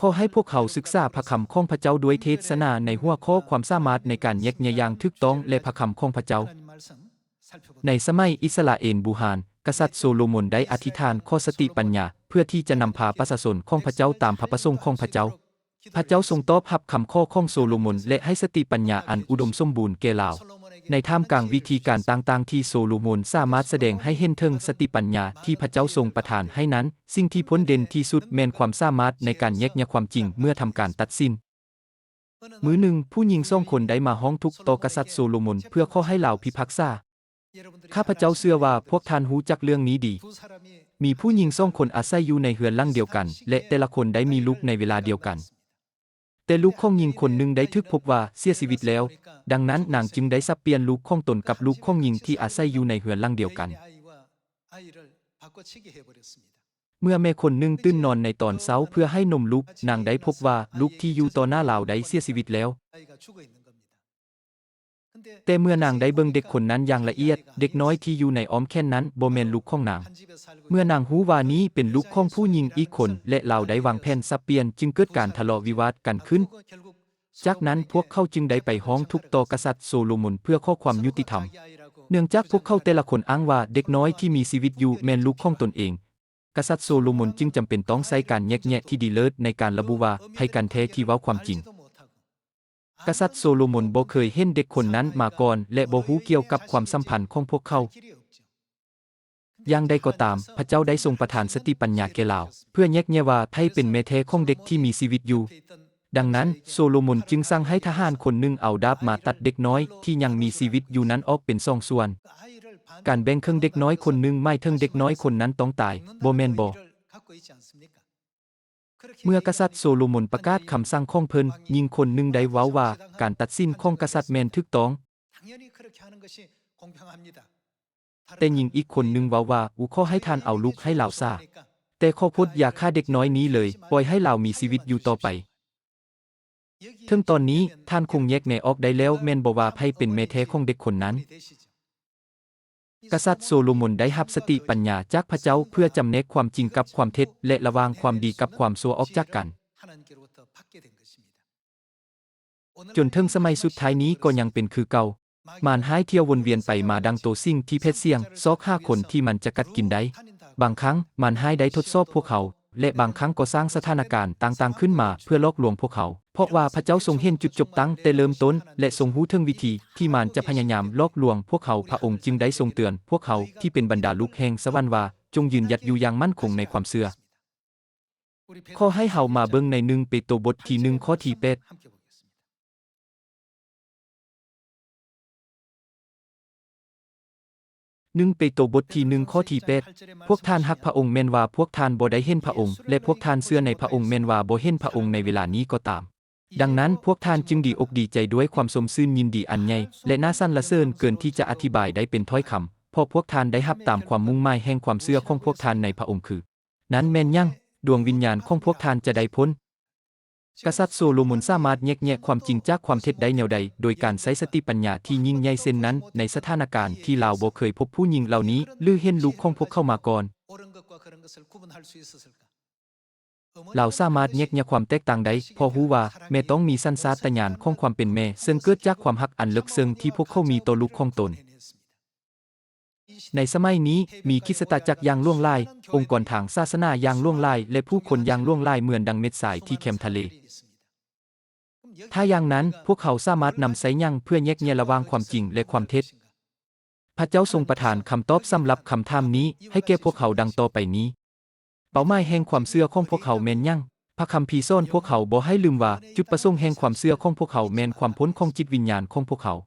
ຂໍໃຫ້ພວກເຮົາສຶກສາພະຄຳຂອງພະເຈົ້າດ້ວຍເທດສະໜາໃນຫົວຂໍ້ຄວາມສາມາດໃນການແຍກແຍະຢ່າງຖືກຕ້ອງ ແລະ ພະຄຳຂອງພະເຈົ້າ. ໃນສະໄໝອິດສະຣາເອນບູຮານ, ກະສັດໂຊໂລມົນໄດ້ອະທິຖານຂໍສະຕິປັນຍາ ເພື່ອທີ່ຈະນຳພາປະຊາຊົນຂອງພະເຈົ້າຕາມພະປະສົງຂອງພະເຈົ້າ. ພະເຈົ້າຊົງຕອບຮັບຄຳຂໍຂອງໂຊໂລມົນ ແລະ ໃຫ້ສະຕິປັນຍາອັນອຸດົມສົມບູນແກ່ລາວ. ໃນທ່າມກາງວິທີການຕ່າງໆທີ່ໂຊໂລມົນສາມາດສະແດງໃຫ້ເຫັນເຖິງສະຕິປັນຍາທີ່ພະເຈົ້າຊົງປະທານໃຫ້ນັ້ນ, ສິ່ງທີ່ພົ້ນເດັ່ນທີ່ສຸດແມ່ນຄວາມສາມາດໃນການແຍກແຍະຄວາມຈິງເມື່ອທຳການຕັດສິນ. ມື້ໜຶ່ງ, ຜູ້ຍິງສອງຄົນໄດ້ມາຮ້ອງທຸກຕໍ່ກະສັດໂຊໂລມົນເພື່ອຂໍໃຫ້ລາວພິພາກສາ. ຂ້າພະເຈົ້າເຊື່ອວ່າພວກທ່ານຮູ້ຈັກເລື່ອງນີ້ດີ. ມີຜູ້ຍິງສອງຄົນອາໄສຢູ່ໃນເຮືອນຫຼັງດຽວກັນ ແລະ ແຕ່ລະຄົນໄດ້ມີລູກໃນເວລາດຽວກັນ. ແຕ່ລູກຂອງຍິງຄົນໜຶ່ງໄດ້ຖືກພົບວ່າເສຍຊີວິດແລ້ວ, ດັ່ງນັ້ນນາງຈຶ່ງໄດ້ສັບປ່ຽນລູກຂອງຕົນກັບລູກຂອງຍິງທີ່ອາໄສຢູ່ໃນເຮືອນຫຼັງດຽວກັນ. ເມື່ອແມ່ຄົນໜຶ່ງຕື່ນນອນໃນຕອນເຊົ້າເພື່ອໃຫ້ນົມລູກ, ນາງໄດ້ພົບວ່າລູກທີ່ຢູ່ຕໍ່ໜ້າລາວໄດ້ເສຍຊີວິດແລ້ວ. ແຕ່ເມື່ອນາງໄດ້ເບິ່ງເດັກຄົນນັ້ນຢ່າງລະອຽດ, ເດັກນ້ອຍທີ່ຢູ່ໃນອ້ອມແຂນນັ້ນບໍ່ແມ່ນລູກຂອງນາງ. ເມື່ອນາງຮູ້ວ່ານີ້ເປັນລູກຂອງຜູ້ຍິງອີກຄົນ ແລະ ລາວໄດ້ວາງແຜນສັບປ່ຽນ, ຈຶ່ງເກີດການທະເລາະວິວາດກັນຂຶ້ນ. ຈາກນັ້ນພວກເຂົາຈຶ່ງໄດ້ໄປຮ້ອງທຸກຕໍ່ກະສັດໂຊໂລມົນເພື່ອຂໍຄວາມຍຸຕິທຳ. ເນື່ອງຈາກພວກເຂົາແຕ່ລະຄົນອ້າງວ່າເດັກນ້ອຍທີ່ມີຊີວິດຢູ່ແມ່ນລູກຂອງຕົນເອງ, ກະສັດໂຊໂລມົນຈຶ່ງຈຳເປັນຕ້ອງໃຊ້ການແຍກແຍະທີ່ດີເລີດໃນການລະບຸວ່າໃຜກັນແທ້ທີ່ເວົ້າຄວາມຈິງ. ກະສັດໂຊໂລມົນບໍ່ເຄີຍເຫັນເດັກຄົນນັ້ນມາກ່ອນ ແລະ ບໍ່ຮູ້ກ່ຽວກັບຄວາມສຳພັນຂອງພວກເຂົາ. ຢ່າງໃດກໍຕາມ, ພະເຈົ້າໄດ້ຊົງປະທານສະຕິປັນຍາແກ່ລາວ ເພື່ອແຍກແຍະວ່າໃຜເປັນແມ່ແທ້ຂອງເດັກທີ່ມີຊີວິດຢູ່. ດັ່ງນັ້ນ, ໂຊໂລມົນຈຶ່ງສັ່ງໃຫ້ທະຫານຄົນໜຶ່ງເອົາດາບມາຕັດເດັກນ້ອຍທີ່ຍັງມີຊີວິດຢູ່ນັ້ນອອກເປັນສອງສ່ວນ. ການແບ່ງເຄິ່ງເດັກນ້ອຍຄົນໜຶ່ງໝາຍເຖິງເດັກນ້ອຍຄົນນັ້ນຕ້ອງຕາຍ, ບໍ່ແມ່ນບໍ? ເມື່ອກະສັດໂຊໂລມົນປະກາດຄຳສັ່ງຂອງເພິ່ນ, ຍິງຄົນໜຶ່ງໄດ້ເວົ້າວ່າ ການຕັດສິນຂອງກະສັດແມ່ນຖືກຕ້ອງ. ແຕ່ຍິງອີກຄົນໜຶ່ງເວົ້າວ່າ, ອູ, ຂໍໃຫ້ທ່ານເອົາລູກໃຫ້ລາວຊາ. ແຕ່ຂໍໂພດຢ່າຂ້າເດັກນ້ອຍນີ້ເລີຍ, ປ່ອຍໃຫ້ລາວມີຊີວິດຢູ່ຕໍ່ໄປ. ເຖິງຕອນນີ້, ທ່ານຄົງແຍກແຍະອອກໄດ້ແລ້ວແມ່ນບໍ່ວ່າໃຜເປັນແມ່ແທ້ຂອງເດັກຄົນນັ້ນ? ກະສັດໂຊໂລມົນໄດ້ຮັບສະຕິປັນຍາຈາກພະເຈົ້າເພື່ອຈຳແນກຄວາມຈິງກັບຄວາມເທັດ ແລະ ລະຫວ່າງຄວາມດີກັບຄວາມຊົ່ວອອກຈາກກັນ. ຈົນເຖິງສະໄໝສຸດທ້າຍນີ້ກໍຍັງເປັນຄືເກົ່າ. ມານຮ້າຍທ່ຽວວົນວຽນໄປມາດັ່ງໂຕສິງທີ່ແຜດສຽງ, ຊອກຫາຄົນທີ່ມັນຈະກັດກິນໄດ້. ບາງຄັ້ງ, ມານຮ້າຍໄດ້ທົດສອບພວກເຮົາ, ແລະ ບາງຄັ້ງກໍສ້າງສະຖານະການຕ່າງໆຂຶ້ນມາເພື່ອຫຼອກລວງພວກເຮົາ. ເພາະວ່າພະເຈົ້າຊົງເຫັນຈຸດຈົບຕັ້ງແຕ່ເລີ່ມຕົ້ນ ແລະ ຊົງຮູ້ເຖິງວິທີທີ່ມານຈະພະຍາຍາມຫຼອກລວງພວກເຮົາ, ພະອົງຈຶ່ງໄດ້ຊົງເຕືອນພວກເຮົາທີ່ເປັນບັນດາລູກແຫ່ງສະຫວັນວ່າ, ຈົ່ງຢືນຢັດຢູ່ຢ່າງໝັ້ນຄົງໃນຄວາມເຊື່ອ. ຂໍໃຫ້ເຮົາມາເບິ່ງໃນໜຶ່ງເປໂຕບົດທີໜຶ່ງ ຂໍ້ທີແປດ. ໜຶ່ງເປໂຕບົດທີໜຶ່ງ ຂໍ້ທີແປດ. ພວກທ່ານຮັກພະອົງແມ່ນວ່າພວກທ່ານບໍ່ໄດ້ເຫັນພະອົງ, ແລະ ພວກທ່ານເຊື່ອໃນພະອົງແມ່ນວ່າບໍ່ເຫັນພະອົງໃນເວລານີ້ກໍຕາມ. ດັ່ງນັ້ນ, ພວກທ່ານຈຶ່ງດີອົກດີໃຈດ້ວຍຄວາມຊົມຊື່ນຍິນດີອັນໃຫຍ່ ແລະ ໜ້າສັນລະເສີນເກີນທີ່ຈະອະທິບາຍໄດ້ເປັນຖ້ອຍຄຳ, ເພາະພວກທ່ານໄດ້ຮັບຕາມຄວາມມຸ່ງໝາຍແຫ່ງຄວາມເຊື່ອຂອງພວກທ່ານໃນພະອົງຄື. ນັ້ນແມ່ນຫຍັງ? ດວງວິນຍານຂອງພວກທ່ານຈະໄດ້ພົ້ນ. ກະສັດໂຊໂລມົນສາມາດແຍກແຍະຄວາມຈິງຈາກຄວາມເທັດໄດ້ແນວໃດ ໂດຍການໃຊ້ສະຕິປັນຍາທີ່ຍິ່ງໃຫຍ່ເຊັ່ນນັ້ນ ໃນສະຖານະການທີ່ລາວບໍ່ເຄີຍພົບຜູ້ຍິງເຫຼົ່ານີ້ ຫຼື ເຫັນລູກຂອງພວກເຂົາມາກ່ອນ? ລາວສາມາດແຍກແຍະຄວາມແຕກຕ່າງໄດ້ ເພາະຮູ້ວ່າແມ່ຕ້ອງມີສັນຊາດຕະຍານຂອງຄວາມເປັນແມ່ ເຊິ່ງເກີດຈາກຄວາມຮັກອັນເລິກເຊິ່ງທີ່ພວກເຂົາມີຕໍ່ລູກຂອງຕົນ. ໃນສະໄໝນີ້, ມີຄຣິສຕະຈັກຢ່າງຫຼວງຫຼາຍ, ອົງກອນທາງສາສະໜາຢ່າງຫຼວງຫຼາຍ ແລະ ຜູ້ຄົນຢ່າງຫຼວງຫຼາຍເໝືອນດັ່ງເມັດຊາຍທີ່ແຄມທະເລ. ຖ້າຢ່າງນັ້ນ, ພວກເຮົາສາມາດນຳໃຊ້ຫຍັງເພື່ອແຍກແຍະລະຫວ່າງຄວາມຈິງ ແລະ ຄວາມເທັດ? ພະເຈົ້າຊົງປະທານຄຳຕອບສຳລັບຄຳຖາມນີ້ໃຫ້ແກ່ພວກເຮົາດັ່ງຕໍ່ໄປນີ້. ເປົ້າໝາຍແຫ່ງຄວາມເຊື່ອຂອງພວກເຮົາແມ່ນຫຍັງ? ພະຄຳພີສອນພວກເຮົາບໍ່ໃຫ້ລືມວ່າ ຈຸດປະສົງແຫ່ງຄວາມເຊື່ອຂອງພວກເຮົາແມ່ນຄວາມພົ້ນຂອງຈິດວິນຍານຂອງພວກເຮົາ.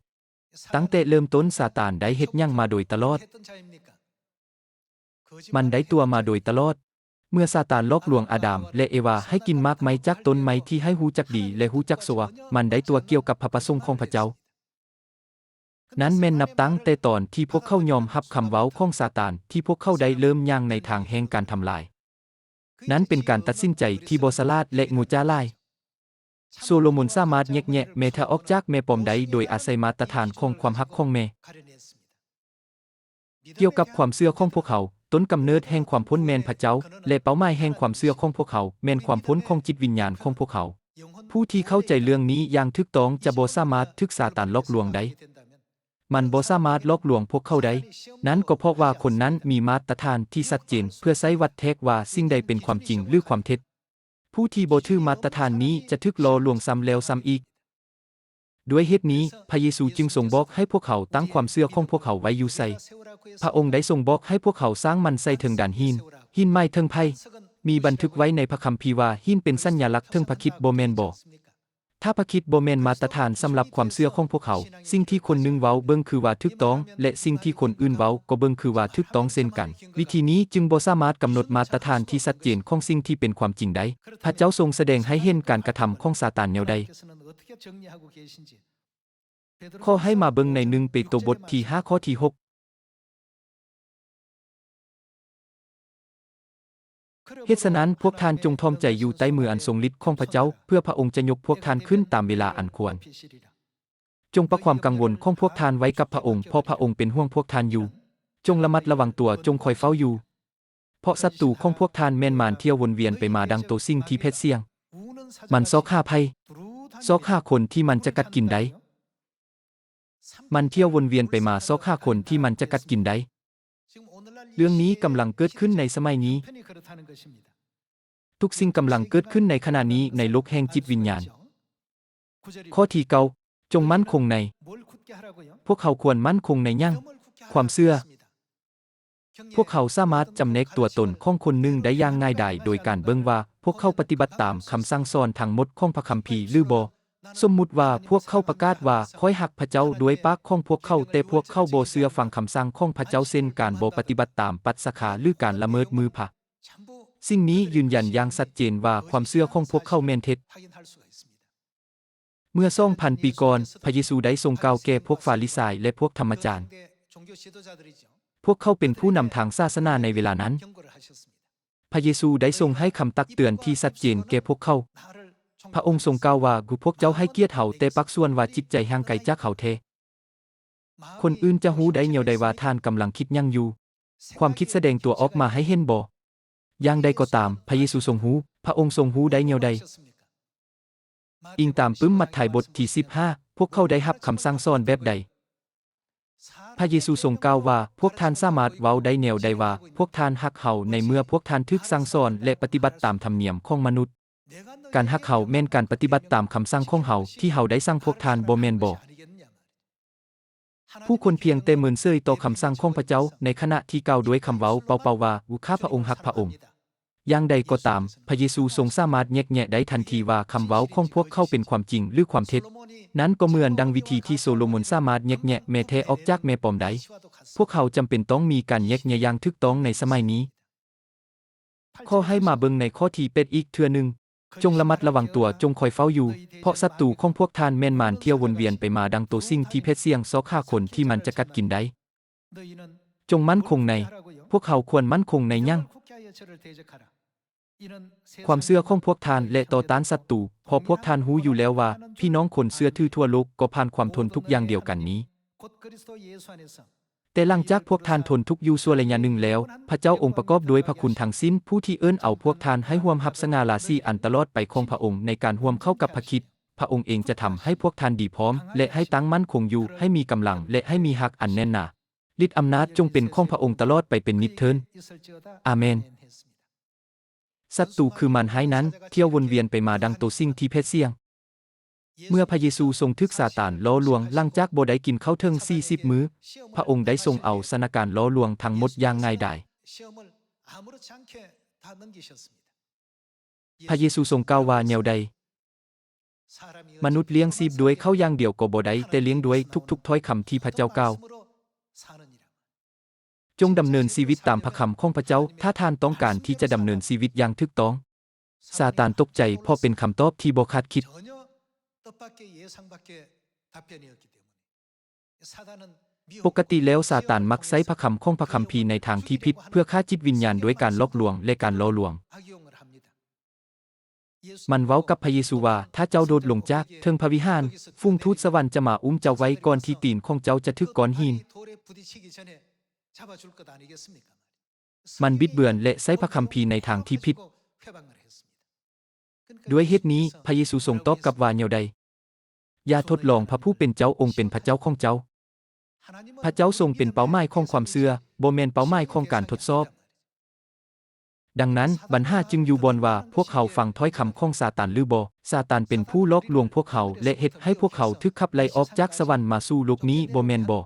ຕັ້ງແຕ່ເລີ່ມຕົ້ນ, ຊາຕານໄດ້ເຮັດຫຍັງມາໂດຍຕະຫຼອດ? ມັນໄດ້ຕົວະມາໂດຍຕະຫຼອດ. ເມື່ອຊາຕານຫຼອກລວງອາດາມ ແລະ ເອວາໃຫ້ກິນໝາກໄມ້ຈາກຕົ້ນໄມ້ທີ່ໃຫ້ຮູ້ຈັກດີ ແລະ ຮູ້ຈັກຊົ່ວ, ມັນໄດ້ຕົວະກ່ຽວກັບພະປະສົງຂອງພະເຈົ້າ. ນັ້ນແມ່ນນັບຕັ້ງແຕ່ຕອນທີ່ພວກເຂົາຍອມຮັບຄຳເວົ້າຂອງຊາຕານ ທີ່ພວກເຂົາໄດ້ເລີ່ມຍ່າງໃນທາງແຫ່ງການທຳລາຍ. ນັ້ນເປັນການຕັດສິນໃຈທີ່ບໍ່ສະຫຼາດ ແລະ ໂງ່ຈ້າຫຼາຍ. ໂຊໂລມົນສາມາດແຍກແຍະແມ່ແທ້ອອກຈາກແມ່ປອມໄດ້ໂດຍອາໄສມາດຕະຖານຂອງຄວາມຮັກຂອງແມ່. ກ່ຽວກັບຄວາມເຊື່ອຂອງພວກເຮົາ, ຕົ້ນກຳເນີດແຫ່ງຄວາມພົ້ນແມ່ນພະເຈົ້າ ແລະ ເປົ້າໝາຍແຫ່ງຄວາມເຊື່ອຂອງພວກເຂົາແມ່ນຄວາມພົ້ນຂອງຈິດວິນຍານຂອງພວກເຂົາ. ຜູ້ທີ່ເຂົ້າໃຈເລື່ອງນີ້ຢ່າງຖືກຕ້ອງຈະບໍ່ສາມາດຖືກຊາຕານຫຼອກລວງໄດ້. ມັນບໍ່ສາມາດຫຼອກລວງພວກເຂົາໄດ້. ນັ້ນກໍເພາະວ່າຄົນນັ້ນມີມາດຕະຖານທີ່ຊັດເຈນເພື່ອໃຊ້ວັດແທກວ່າສິ່ງໃດເປັນຄວາມຈິງ ຫຼື ຄວາມເທັດ. ຜູ້ທີ່ບໍ່ຖືມາດຕະຖານນີ້ຈະຖືກຫຼໍ່ລວງຊ້ຳແລ້ວຊ້ຳອີກ. ດ້ວຍເຫດນີ້, ພະເຢຊູຈຶ່ງຊົງບອກໃຫ້ພວກເຂົາຕັ້ງຄວາມເຊື່ອຂອງພວກເຂົາໄວ້ຢູ່ໃສ. ພະອົງໄດ້ຊົງບອກໃຫ້ພວກເຂົາສ້າງມັນໃສ່ເທິງດານຫີນ. ຫີນໝາຍເຖິງໃຜ? ມີບັນທຶກໄວ້ໃນພະຄຳພີວ່າຫີນເປັນສັນຍາລັກເຖິງພະຄຣິດ, ບໍ່ແມ່ນບໍ? ຖ້າພະຄຣິດບໍ່ແມ່ນມາດຕະຖານສຳລັບຄວາມເຊື່ອຂອງພວກເຂົາ, ສິ່ງທີ່ຄົນໜຶ່ງເວົ້າເບິ່ງຄືວ່າຖືກຕ້ອງ ແລະ ສິ່ງທີ່ຄົນອື່ນເວົ້າກໍເບິ່ງຄືວ່າຖືກຕ້ອງເຊັ່ນກັນ. ວິທີນີ້ຈຶ່ງບໍ່ສາມາດກຳນົດມາດຕະຖານທີ່ຊັດເຈນຂອງສິ່ງທີ່ເປັນຄວາມຈິງໄດ້. ພະເຈົ້າຊົງສະແດງໃຫ້ເຫັນການກະທຳຂອງຊາຕານແນວໃດ? ຂໍໃຫ້ມາເບິ່ງໃນໜຶ່ງເປໂຕບົດທີຫ້າ ຂໍ້ທີຫົກ. ເຫດສະນັ້ນ, ພວກທ່ານຈົ່ງຖ່ອມໃຈຢູ່ໃຕ້ມືອັນຊົງລິດຂອງພະເຈົ້າ, ເພື່ອພະອົງຈະຍົກພວກທ່ານຂຶ້ນຕາມເວລາອັນຄວນ. ຈົ່ງປະຄວາມກັງວົນຂອງພວກທ່ານໄວ້ກັບພະອົງ, ເພາະພະອົງເປັນຫ່ວງພວກທ່ານຢູ່. ຈົ່ງລະມັດລະວັງຕົວ, ຈົ່ງຄອຍເຝົ້າຢູ່. ເພາະສັດຕູຂອງພວກທ່ານແມ່ນມານທ່ຽວວົນວຽນໄປມາດັ່ງໂຕສິ່ງທີ່ແຜດສຽງ. ມັນຊອກຫາໃຜ? ຊອກຫາຄົນທີ່ມັນຈະກັດກິນໄດ້. ມັນທ່ຽວວົນວຽນໄປມາຊອກຫາຄົນທີ່ມັນຈະກັດກິນໄດ້. ເລື່ອງນີ້ກຳລັງເກີດຂຶ້ນໃນສະໄໝນີ້. ທຸກສິ່ງກຳລັງເກີດຂຶ້ນໃນຂະນະນີ້ໃນໂລກແຫ່ງຈິດວິນຍານ. ຂໍ້ທີເກົ້າ, ຈົ່ງໝັ້ນຄົງໃນ. ພວກເຮົາຄວນໝັ້ນຄົງໃນຫຍັງ? ຄວາມເຊື່ອ. ພວກເຮົາສາມາດຈຳແນກຕົວຕົນຂອງຄົນໜຶ່ງໄດ້ຢ່າງງ່າຍດາຍໂດຍການເບິ່ງວ່າພວກເຂົາປະຕິບັດຕາມຄຳສັ່ງສອນທັງໝົດຂອງພະຄຳພີຫຼືບໍ່. ສົມມຸດວ່າພວກເຂົາປະກາດວ່າ ຂ້ອຍຮັກພະເຈົ້າ ດ້ວຍປາກຂອງພວກເຂົາ, ແຕ່ພວກເຂົາບໍ່ເຊື່ອຟັງຄຳສັ່ງຂອງພະເຈົ້າ ເຊັ່ນ ການບໍ່ປະຕິບັດຕາມປັດສະຄາ ຫຼື ການລະເມີດມື້ພະ. ສິ່ງນີ້ຢືນຢັນຢ່າງຊັດເຈນວ່າຄວາມເຊື່ອຂອງພວກເຂົາແມ່ນເທັດ. ເມື່ອສອງພັນປີກ່ອນ, ພະເຢຊູໄດ້ຊົງກ່າວແກ່ພວກຟາຣິຊາຍ ແລະ ພວກທຳມະຈານ. ພວກເຂົາເປັນຜູ້ນຳທາງສາສະໜາໃນເວລານັ້ນ. ພະເຢຊູໄດ້ຊົງໃຫ້ຄຳຕັກເຕືອນທີ່ຊັດເຈນແກ່ພວກເຂົາ. ພະອົງຊົງກ່າວວ່າ, ພວກເຈົ້າໃຫ້ກຽດເຮົາແຕ່ປາກ, ສ່ວນວ່າຈິດໃຈຫ່າງໄກຈາກເຮົາແທ້. ຄົນອື່ນຈະຮູ້ໄດ້ແນວໃດວ່າທ່ານກຳລັງຄິດຫຍັງຢູ່? ຄວາມຄິດສະແດງຕົວອອກມາໃຫ້ເຫັນບໍ່? ຢ່າງໃດກໍຕາມ, ພະເຢຊູຊົງຮູ້. ພະອົງຊົງຮູ້ໄດ້ແນວໃດ? ອີງຕາມປຶ້ມມັດໄທບົດທີສິບຫ້າ, ພວກເຂົາໄດ້ຮັບຄຳສັ່ງສອນແບບໃດ? ພະເຢຊູຊົງກ່າວວ່າ, ພວກທ່ານສາມາດເວົ້າໄດ້ແນວໃດວ່າ ພວກທ່ານຮັກເຮົາ ໃນເມື່ອພວກທ່ານຖືກສັ່ງສອນ ແລະ ປະຕິບັດຕາມທຳນຽມຂອງມະນຸດ? ການຮັກເຮົາແມ່ນການປະຕິບັດຕາມຄຳສັ່ງຂອງເຮົາ ທີ່ເຮົາໄດ້ສັ່ງພວກທ່ານ, ບໍ່ແມ່ນບໍ? ຜູ້ຄົນພຽງແຕ່ເມີນເສີຍຕໍ່ຄຳສັ່ງຂອງພະເຈົ້າ ໃນຂະນະທີ່ກ່າວດ້ວຍຄຳເວົ້າເປົ່າໆວ່າ, ຂ້າພະອົງຮັກພະອົງ. ຢ່າງໃດກໍຕາມ, ພະເຢຊູຊົງສາມາດແຍກແຍະໄດ້ທັນທີວ່າຄຳເວົ້າຂອງພວກເຂົາເປັນຄວາມຈິງ ຫຼື ຄວາມເທັດ. ນັ້ນກໍເໝືອນດັ່ງວິທີທີ່ໂຊໂລມົນສາມາດແຍກແຍະແມ່ແທ້ອອກຈາກແມ່ປອມໄດ້. ພວກເຮົາຈຳເປັນຕ້ອງມີການແຍກແຍະຢ່າງຖືກຕ້ອງໃນສະໄໝນີ້. ຂໍໃຫ້ມາເບິ່ງໃນຂໍ້ທີແປດອີກເທື່ອໜຶ່ງ. ຈົ່ງລະມັດລະວັງຕົວ, ຈົ່ງຄອຍເຝົ້າຢູ່, ເພາະສັດຕູຂອງພວກທ່ານແມ່ນມານທ່ຽວວົນວຽນໄປມາດັ່ງໂຕສິ່ງທີ່ແຜດສຽງຊອກຫາຄົນທີ່ມັນຈະກັດກິນໄດ້. ຈົ່ງໝັ້ນຄົງໃນ. ພວກເຮົາຄວນໝັ້ນຄົງໃນຫຍັງ? ຄວາມເຊື່ອຂອງພວກທ່ານ ແລະ ຕໍ່ຕ້ານສັດຕູ, ເພາະພວກທ່ານຮູ້ຢູ່ແລ້ວວ່າ ພີ່ນ້ອງຄົນເຊື່ອຖືທົ່ວໂລກກໍຜ່ານຄວາມທົນທຸກຢ່າງດຽວກັນນີ້. ແຕ່ຫຼັງຈາກພວກທ່ານທົນທຸກຢູ່ຊົ່ວໄລຍະໜຶ່ງແລ້ວ, ພະເຈົ້າອົງປະກອບດ້ວຍພະຄຸນທັງສິ້ນ, ຜູ້ທີ່ເອີ້ນເອົາພວກທ່ານໃຫ້ຮ່ວມຮັບສະຫງ່າລາສີອັນຕະຫຼອດໄປຂອງພະອົງໃນການຮ່ວມເຂົ້າກັບພະຄຣິດ, ພະອົງເອງຈະທຳໃຫ້ພວກທ່ານດີພ້ອມ ແລະ ໃຫ້ຕັ້ງໝັ້ນຄົງຢູ່, ໃຫ້ມີກຳລັງ ແລະ ໃຫ້ມີຮັກອັນແໜ້ນໜາ. ລິດອຳນາດຈົ່ງເປັນຂອງພະອົງຕະຫຼອດໄປເປັນນິດເທີນ. ອາເມນ. ສັດຕູຄືມານຮ້າຍນັ້ນ ທ່ຽວວົນວຽນໄປມາດັ່ງໂຕສິ່ງທີ່ແຜດສຽງ. ເມື່ອພະເຢຊູຊົງຖືກຊາຕານຫຼໍ່ລວງ ຫຼັງຈາກບໍ່ໄດ້ກິນເຂົ້າເຖິງສີ່ສິບມື້, ພະອົງໄດ້ຊົງເອົາຊະນະການຫຼໍ່ລວງທັງໝົດຢ່າງງ່າຍດາຍ. ພະເຢຊູຊົງກ່າວວ່າແນວໃດ? ມະນຸດລ້ຽງຊີບດ້ວຍເຂົ້າຢ່າງດຽວກໍບໍ່ໄດ້, ແຕ່ລ້ຽງດ້ວຍທຸກໆຖ້ອຍຄຳທີ່ພະເຈົ້າກ່າວ. ຈົ່ງດຳເນີນຊີວິດຕາມພະຄຳຂອງພະເຈົ້າ, ຖ້າທ່ານຕ້ອງການທີ່ຈະດຳເນີນຊີວິດຢ່າງຖືກຕ້ອງ. ຊາຕານຕົກໃຈເພາະເປັນຄຳຕອບທີ່ບໍ່ຄາດຄິດ. ປົກກະຕິແລ້ວ, ຊາຕານມັກໃຊ້ພະຄຳຂອງພະຄຳພີໃນທາງທີ່ຜິດ ເພື່ອຂ້າຈິດວິນຍານດ້ວຍການຫຼອກລວງ ແລະ ການຫຼໍ່ລວງ. ມັນເວົ້າກັບພະເຢຊູວ່າ, ຖ້າເຈົ້າໂດດລົງຈາກເທິງພະວິຫານ, ຝູງທູດສະຫວັນຈະມາອຸ້ມເຈົ້າໄວ້ກ່ອນທີ່ຕີນຂອງເຈົ້າຈະຖືກກ້ອນຫີນ. ມັນບິດເບືອນ ແລະ ໃຊ້ພະຄຳພີໃນທາງທີ່ຜິດ. ດ້ວຍເຫດນີ້, ພະເຢຊູຊົງຕອບກັບວ່າແນວໃດ? ຢ່າທົດລອງພະຜູ້ເປັນເຈົ້າອົງເປັນພະເຈົ້າຂອງເຈົ້າ. ພະເຈົ້າຊົງເປັນເປົ້າໝາຍຂອງຄວາມເຊື່ອ, ບໍ່ແມ່ນເປົ້າໝາຍຂອງການທົດສອບ. ດັ່ງນັ້ນ, ບັນຫາຈຶ່ງຢູ່ບ່ອນວ່າພວກເຮົາຟັງຖ້ອຍຄຳຂອງຊາຕານຫຼືບໍ່? ຊາຕານເປັນຜູ້ຫຼອກລວງພວກເຮົາ ແລະ ເຮັດໃຫ້ພວກເຮົາຖືກຂັບໄລ່ອອກຈາກສະຫວັນມາສູ່ໂລກນີ້, ບໍ່ແມ່ນບໍ?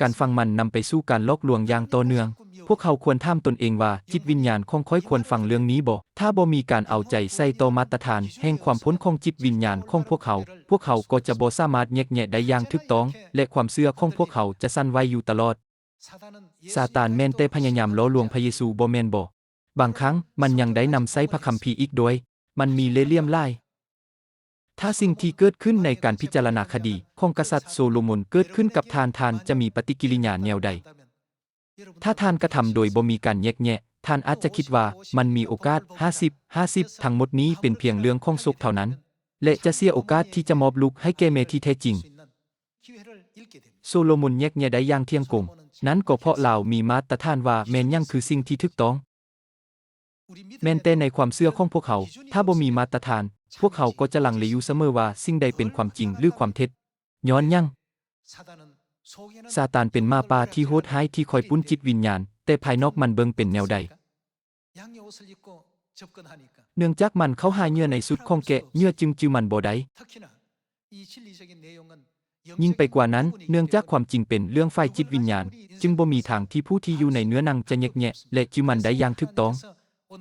ການຟັງມັນນຳໄປສູ່ການຫຼອກລວງຢ່າງຕໍ່ເນື່ອງ. ພວກເຮົາຄວນຖາມຕົນເອງວ່າ, ຈິດວິນຍານຂອງຂ້ອຍຄວນຟັງເລື່ອງນີ້ບໍ? ຖ້າບໍ່ມີການເອົາໃຈໃສ່ຕໍ່ມາດຕະຖານແຫ່ງຄວາມພົ້ນຂອງຈິດວິນຍານຂອງພວກເຮົາ, ພວກເຮົາກໍຈະບໍ່ສາມາດແຍກແຍະໄດ້ຢ່າງຖືກຕ້ອງ, ແລະ ຄວາມເຊື່ອຂອງພວກເຮົາຈະສັ່ນໄຫວຢູ່ຕະຫຼອດ. ຊາຕານແມ່ນແຕ່ພະຍາຍາມຫຼໍ່ລວງພະເຢຊູ, ບໍ່ແມ່ນບໍ? ບາງຄັ້ງມັນຍັງໄດ້ນຳໃຊ້ພະຄຳພີອີກດ້ວຍ. ມັນມີເລ່ຫຼ່ຽມຫຼາຍ. ຖ້າສິ່ງທີ່ເກີດຂຶ້ນໃນການພິຈາລະນາຄະດີຂອງກະສັດໂຊໂລມົນເກີດຂຶ້ນກັບທ່ານ, ທ່ານຈະມີປະຕິກິລິຍາແນວໃດ? ຖ້າທ່ານກະທຳໂດຍບໍ່ມີການແຍກແຍະ, ທ່ານອາດຈະຄິດວ່າມັນມີໂອກາດຫ້າສິບ ຫ້າສິບ, ທັງໝົດນີ້ເປັນພຽງເລື່ອງຂອງໂຊກເທົ່ານັ້ນ ແລະ ຈະເສຍໂອກາດທີ່ຈະມອບລູກໃຫ້ແກ່ແມ່ທີ່ແທ້ຈິງ. ໂຊໂລມົນແຍກແຍະໄດ້ຢ່າງທ່ຽງກົງ, ນັ້ນກໍເພາະລາວມີມາດຕະຖານວ່າແມ່ນຫຍັງຄືສິ່ງທີ່ຖືກຕ້ອງ. ແມ່ນແຕ່ໃນຄວາມເຊື່ອຂອງພວກເຮົາ, ຖ້າບໍ່ມີມາດຕະຖານ, ພວກເຮົາກໍຈະລັງເລຢູ່ສະເໝີວ່າສິ່ງໃດເປັນຄວາມຈິງ ຫຼື ຄວາມເທັດ. ຍ້ອນຫຍັງ? ຊາຕານເປັນໝາປ່າທີ່ໂຫດຮ້າຍທີ່ຄອຍປຸ້ນຈິດວິນຍານ, ແຕ່ພາຍນອກມັນເບິ່ງເປັນແນວໃດ? ເນື່ອງຈາກມັນເຂົ້າຫາເຫຍື່ອໃນຊຸດຂອງແກະ, ເຫຍື່ອຈຶ່ງຈື່ມັນບໍ່ໄດ້. ຍິ່ງໄປກວ່ານັ້ນ, ເນື່ອງຈາກຄວາມຈິງເປັນເລື່ອງຝ່າຍຈິດວິນຍານ, ຈຶ່ງບໍ່ມີທາງທີ່ຜູ້ທີ່ຢູ່ໃນເນື້ອໜັງຈະແຍກແຍະ ແລະ ຈື່ມັນໄດ້ຢ່າງຖືກຕ້ອງ.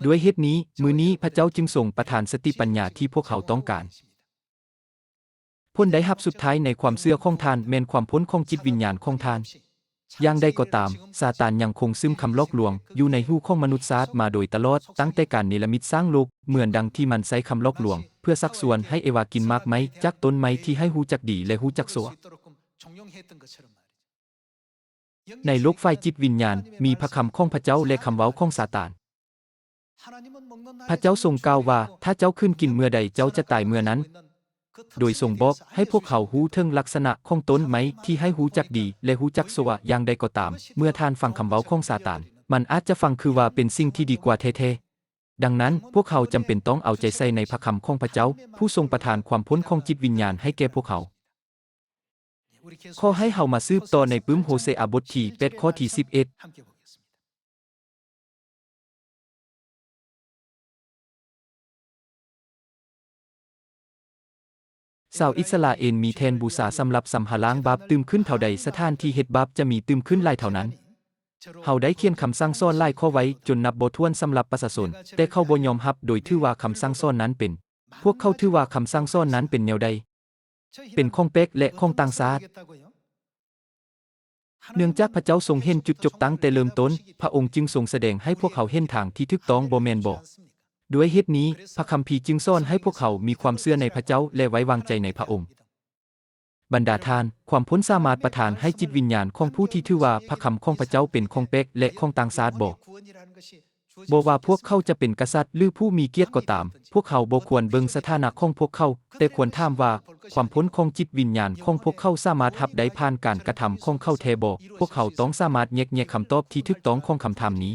ດ້ວຍເຫດນີ້, ມື້ນີ້ພະເຈົ້າຈຶ່ງຊົງປະທານສະຕິປັນຍາທີ່ພວກເຮົາຕ້ອງການ. ຜົນໄດ້ຮັບສຸດທ້າຍໃນຄວາມເຊື່ອຂອງທ່ານແມ່ນຄວາມພົ້ນຂອງຈິດວິນຍານຂອງທ່ານ. ຢ່າງໃດກໍຕາມ, ຊາຕານຍັງຄົງຊຶມຄຳຫຼອກລວງຢູ່ໃນຫູຂອງມະນຸດຊາດມາໂດຍຕະຫຼອດ, ຕັ້ງແຕ່ການເນລະມິດສ້າງໂລກ, ເໝືອນດັ່ງທີ່ມັນໃຊ້ຄຳຫຼອກລວງເພື່ອຊັກຊວນໃຫ້ເອວາກິນໝາກໄມ້ຈາກຕົ້ນໄມ້ທີ່ໃຫ້ຮູ້ຈັກດີ ແລະ ຮູ້ຈັກຊົ່ວ. ໃນໂລກຝ່າຍຈິດວິນຍານ, ມີພະຄຳຂອງພະເຈົ້າ ແລະ ຄຳເວົ້າຂອງຊາຕານ. ພະເຈົ້າຊົງກ່າວວ່າ, ຖ້າເຈົ້າຄືນກິນເມື່ອໃດ, ເຈົ້າຈະຕາຍເມື່ອນັ້ນ. ໂດຍຊົງບອກໃຫ້ພວກເຮົາຮູ້ເຖິງລັກສະນະຂອງຕົ້ນໄມ້ທີ່ໃຫ້ຮູ້ຈັກດີ ແລະ ຮູ້ຈັກຊົ່ວ. ຢ່າງໃດກໍຕາມ, ເມື່ອທ່ານຟັງຄຳເວົ້າຂອງຊາຕານ, ມັນອາດຈະຟັງຄືວ່າເປັນສິ່ງທີ່ດີກວ່າແທ້ໆ. ດັ່ງນັ້ນ, ພວກເຮົາຈຳເປັນຕ້ອງເອົາໃຈໃສ່ໃນພະຄຳຂອງພະເຈົ້າ, ຜູ້ຊົງປະທານຄວາມພົ້ນຂອງຈິດວິນຍານໃຫ້ແກ່ພວກເຮົາ. ຂໍໃຫ້ເຮົາມາສືບຕໍ່ໃນປຶ້ມໂຮເຊອາບົດທີແປດ ຂໍ້ທີສິບເອັດ. ຊາວອິດສະຣາເອນມີແທ່ນບູຊາສຳລັບຊຳຮະລ້າງບາບຕື່ມຂຶ້ນເທົ່າໃດ, ສະຖານທີ່ເຮັດບາບຈະມີຕື່ມຂຶ້ນຫຼາຍເທົ່ານັ້ນ. ເຮົາໄດ້ຂຽນຄຳສັ່ງສອນຫຼາຍຂໍ້ໄວ້ຈົນນັບບໍ່ຖ້ວນສຳລັບປະຊາຊົນ, ແຕ່ເຂົາບໍ່ຍອມຮັບໂດຍຖືວ່າຄຳສັ່ງສອນນັ້ນເປັນ, ພວກເຂົາຖືວ່າຄຳສັ່ງສອນນັ້ນເປັນແນວໃດ? ເປັນຂອງແປກ ແລະ ຂອງຕ່າງຊາດ. ເນື່ອງຈາກພະເຈົ້າຊົງເຫັນຈຸດຈົບຕັ້ງແຕ່ເລີ່ມຕົ້ນ, ພະອົງຈຶ່ງຊົງສະແດງໃຫ້ພວກເຮົາເຫັນທາງທີ່ຖືກຕ້ອງ, ບໍ່ແມ່ນບໍ? ດ້ວຍເຫດນີ້, ພະຄຳພີຈຶ່ງສອນໃຫ້ພວກເຮົາມີຄວາມເຊື່ອໃນພະເຈົ້າ ແລະ ໄວ້ວາງໃຈໃນພະອົງ. ບັນດາທ່ານ, ຄວາມພົ້ນສາມາດປະທານໃຫ້ຈິດວິນຍານຂອງຜູ້ທີ່ຖືວ່າພະຄຳຂອງພະເຈົ້າເປັນຂອງແປກ ແລະ ຂອງຕ່າງຊາດບໍ? ບໍ່ວ່າພວກເຂົາຈະເປັນກະສັດ ຫຼື ຜູ້ມີກຽດກໍຕາມ, ພວກເຮົາບໍ່ຄວນເບິ່ງສະຖານະຂອງພວກເຂົາ, ແຕ່ຄວນຖາມວ່າ, ຄວາມພົ້ນຂອງຈິດວິນຍານຂອງພວກເຂົາສາມາດຮັບໄດ້ຜ່ານການກະທຳຂອງເຂົາແທ້ບໍ? ພວກເຮົາຕ້ອງສາມາດແຍກແຍະຄຳຕອບທີ່ຖືກຕ້ອງຂອງຄຳຖາມນີ້.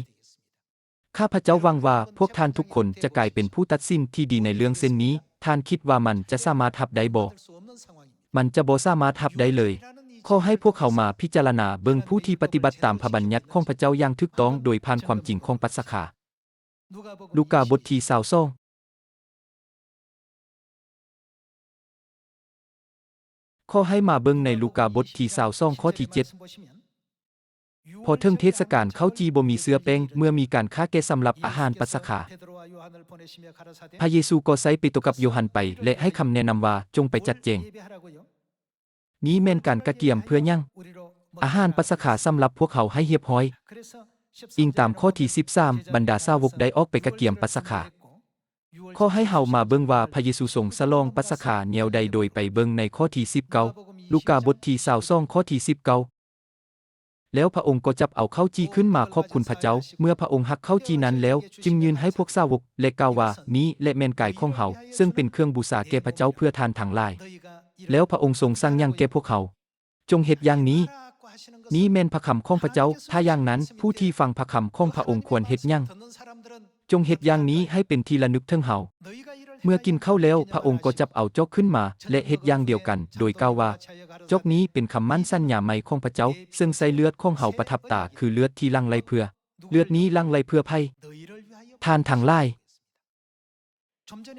ຂ້າພະເຈົ້າຫວັງວ່າພວກທ່ານທຸກຄົນຈະກາຍເປັນຜູ້ຕັດສິນທີ່ດີໃນເລື່ອງເຊັ່ນນີ້. ທ່ານຄິດວ່າມັນຈະສາມາດຮັບໄດ້ບໍ່? ມັນຈະບໍ່ສາມາດຮັບໄດ້ເລີຍ. ຂໍໃຫ້ພວກເຮົາມາພິຈາລະນາເບິ່ງຜູ້ທີ່ປະຕິບັດຕາມພະບັນຍັດຂອງພະເຈົ້າຢ່າງຖືກຕ້ອງໂດຍຜ່ານຄວາມຈິງຂອງປັດສະຄາ. ລູກາບົດທີຊາວສອງ. ຂໍໃຫ້ມາເບິ່ງໃນລູກາບົດທີຊາວສອງ ຂໍ້ທີເຈັດ. ພໍເຖິງເທດສະການເຂົ້າຈີ່ບໍ່ມີເຊື້ອແປ້ງ, ເມື່ອມີການຂ້າແກະສຳລັບອາຫານປັດສະຄາ, ພະເຢຊູກໍໃຊ້ເປໂຕກັບໂຢຮັນໄປ ແລະ ໃຫ້ຄຳແນະນຳວ່າ, ຈົ່ງໄປຈັດແຈງ. ນີ້ແມ່ນການກະກຽມເພື່ອຫຍັງ? ອາຫານປັດສະຄາສຳລັບພວກເຮົາໃຫ້ຮຽບຮ້ອຍ. ອີງຕາມຂໍ້ທີສິບສາມ, ບັນດາສາວົກໄດ້ອອກໄປກະກຽມປັດສະຄາ. ຂໍໃຫ້ເຮົາມາເບິ່ງວ່າພະເຢຊູຊົງສະຫຼອງປັດສະຄາແນວໃດ ໂດຍໄປເບິ່ງໃນຂໍ້ທີສິບເກົ້າ, ລູກາບົດທີຊາວສອງ ຂໍ້ທີສິບເກົ້າ. ແລ້ວພະອົງກໍຈັບເອົາເຂົ້າຈີ່ຂຶ້ນມາຂອບຄຸນພະເຈົ້າ, ເມື່ອພະອົງຫັກເຂົ້າຈີ່ນັ້ນແລ້ວ, ຈຶ່ງຍື່ນໃຫ້ພວກສາວົກ ແລະ ກ່າວວ່າ, ນີ້ແຫຼະແມ່ນກາຍຂອງເຮົາ, ເຊິ່ງເປັນເຄື່ອງບູຊາແກ່ພະເຈົ້າເພື່ອທ່ານທັງຫຼາຍ. ແລ້ວພະອົງຊົງສັ່ງຫຍັງແກ່ພວກເຮົາ? ຈົ່ງເຮັດຢ່າງນີ້. ນີ້ແມ່ນພະຄຳຂອງພະເຈົ້າ. ຖ້າຢ່າງນັ້ນ, ຜູ້ທີ່ຟັງພະຄຳຂອງພະອົງຄວນເຮັດຫຍັງ? ຈົ່ງເຮັດຢ່າງນີ້ໃຫ້ເປັນທີ່ລະນຶກເຖິງເຮົາ. ເມື່ອກິນເຂົ້າແລ້ວ, ພະອົງກໍຈັບເອົາຈອກຂຶ້ນມາ ແລະ ເຮັດຢ່າງດຽວກັນ, ໂດຍກ່າວວ່າ, ຈອກນີ້ເປັນຄຳໝັ້ນສັນຍາໃໝ່ຂອງພະເຈົ້າ, ເຊິ່ງໃສ່ເລືອດຂອງເຮົາປະທັບຕາ, ຄືເລືອດທີ່ຫຼັ່ງໄຫຼເພື່ອ. ເລືອດນີ້ຫຼັ່ງໄຫຼເພື່ອໃຜ? ທ່ານທັງຫຼາຍ.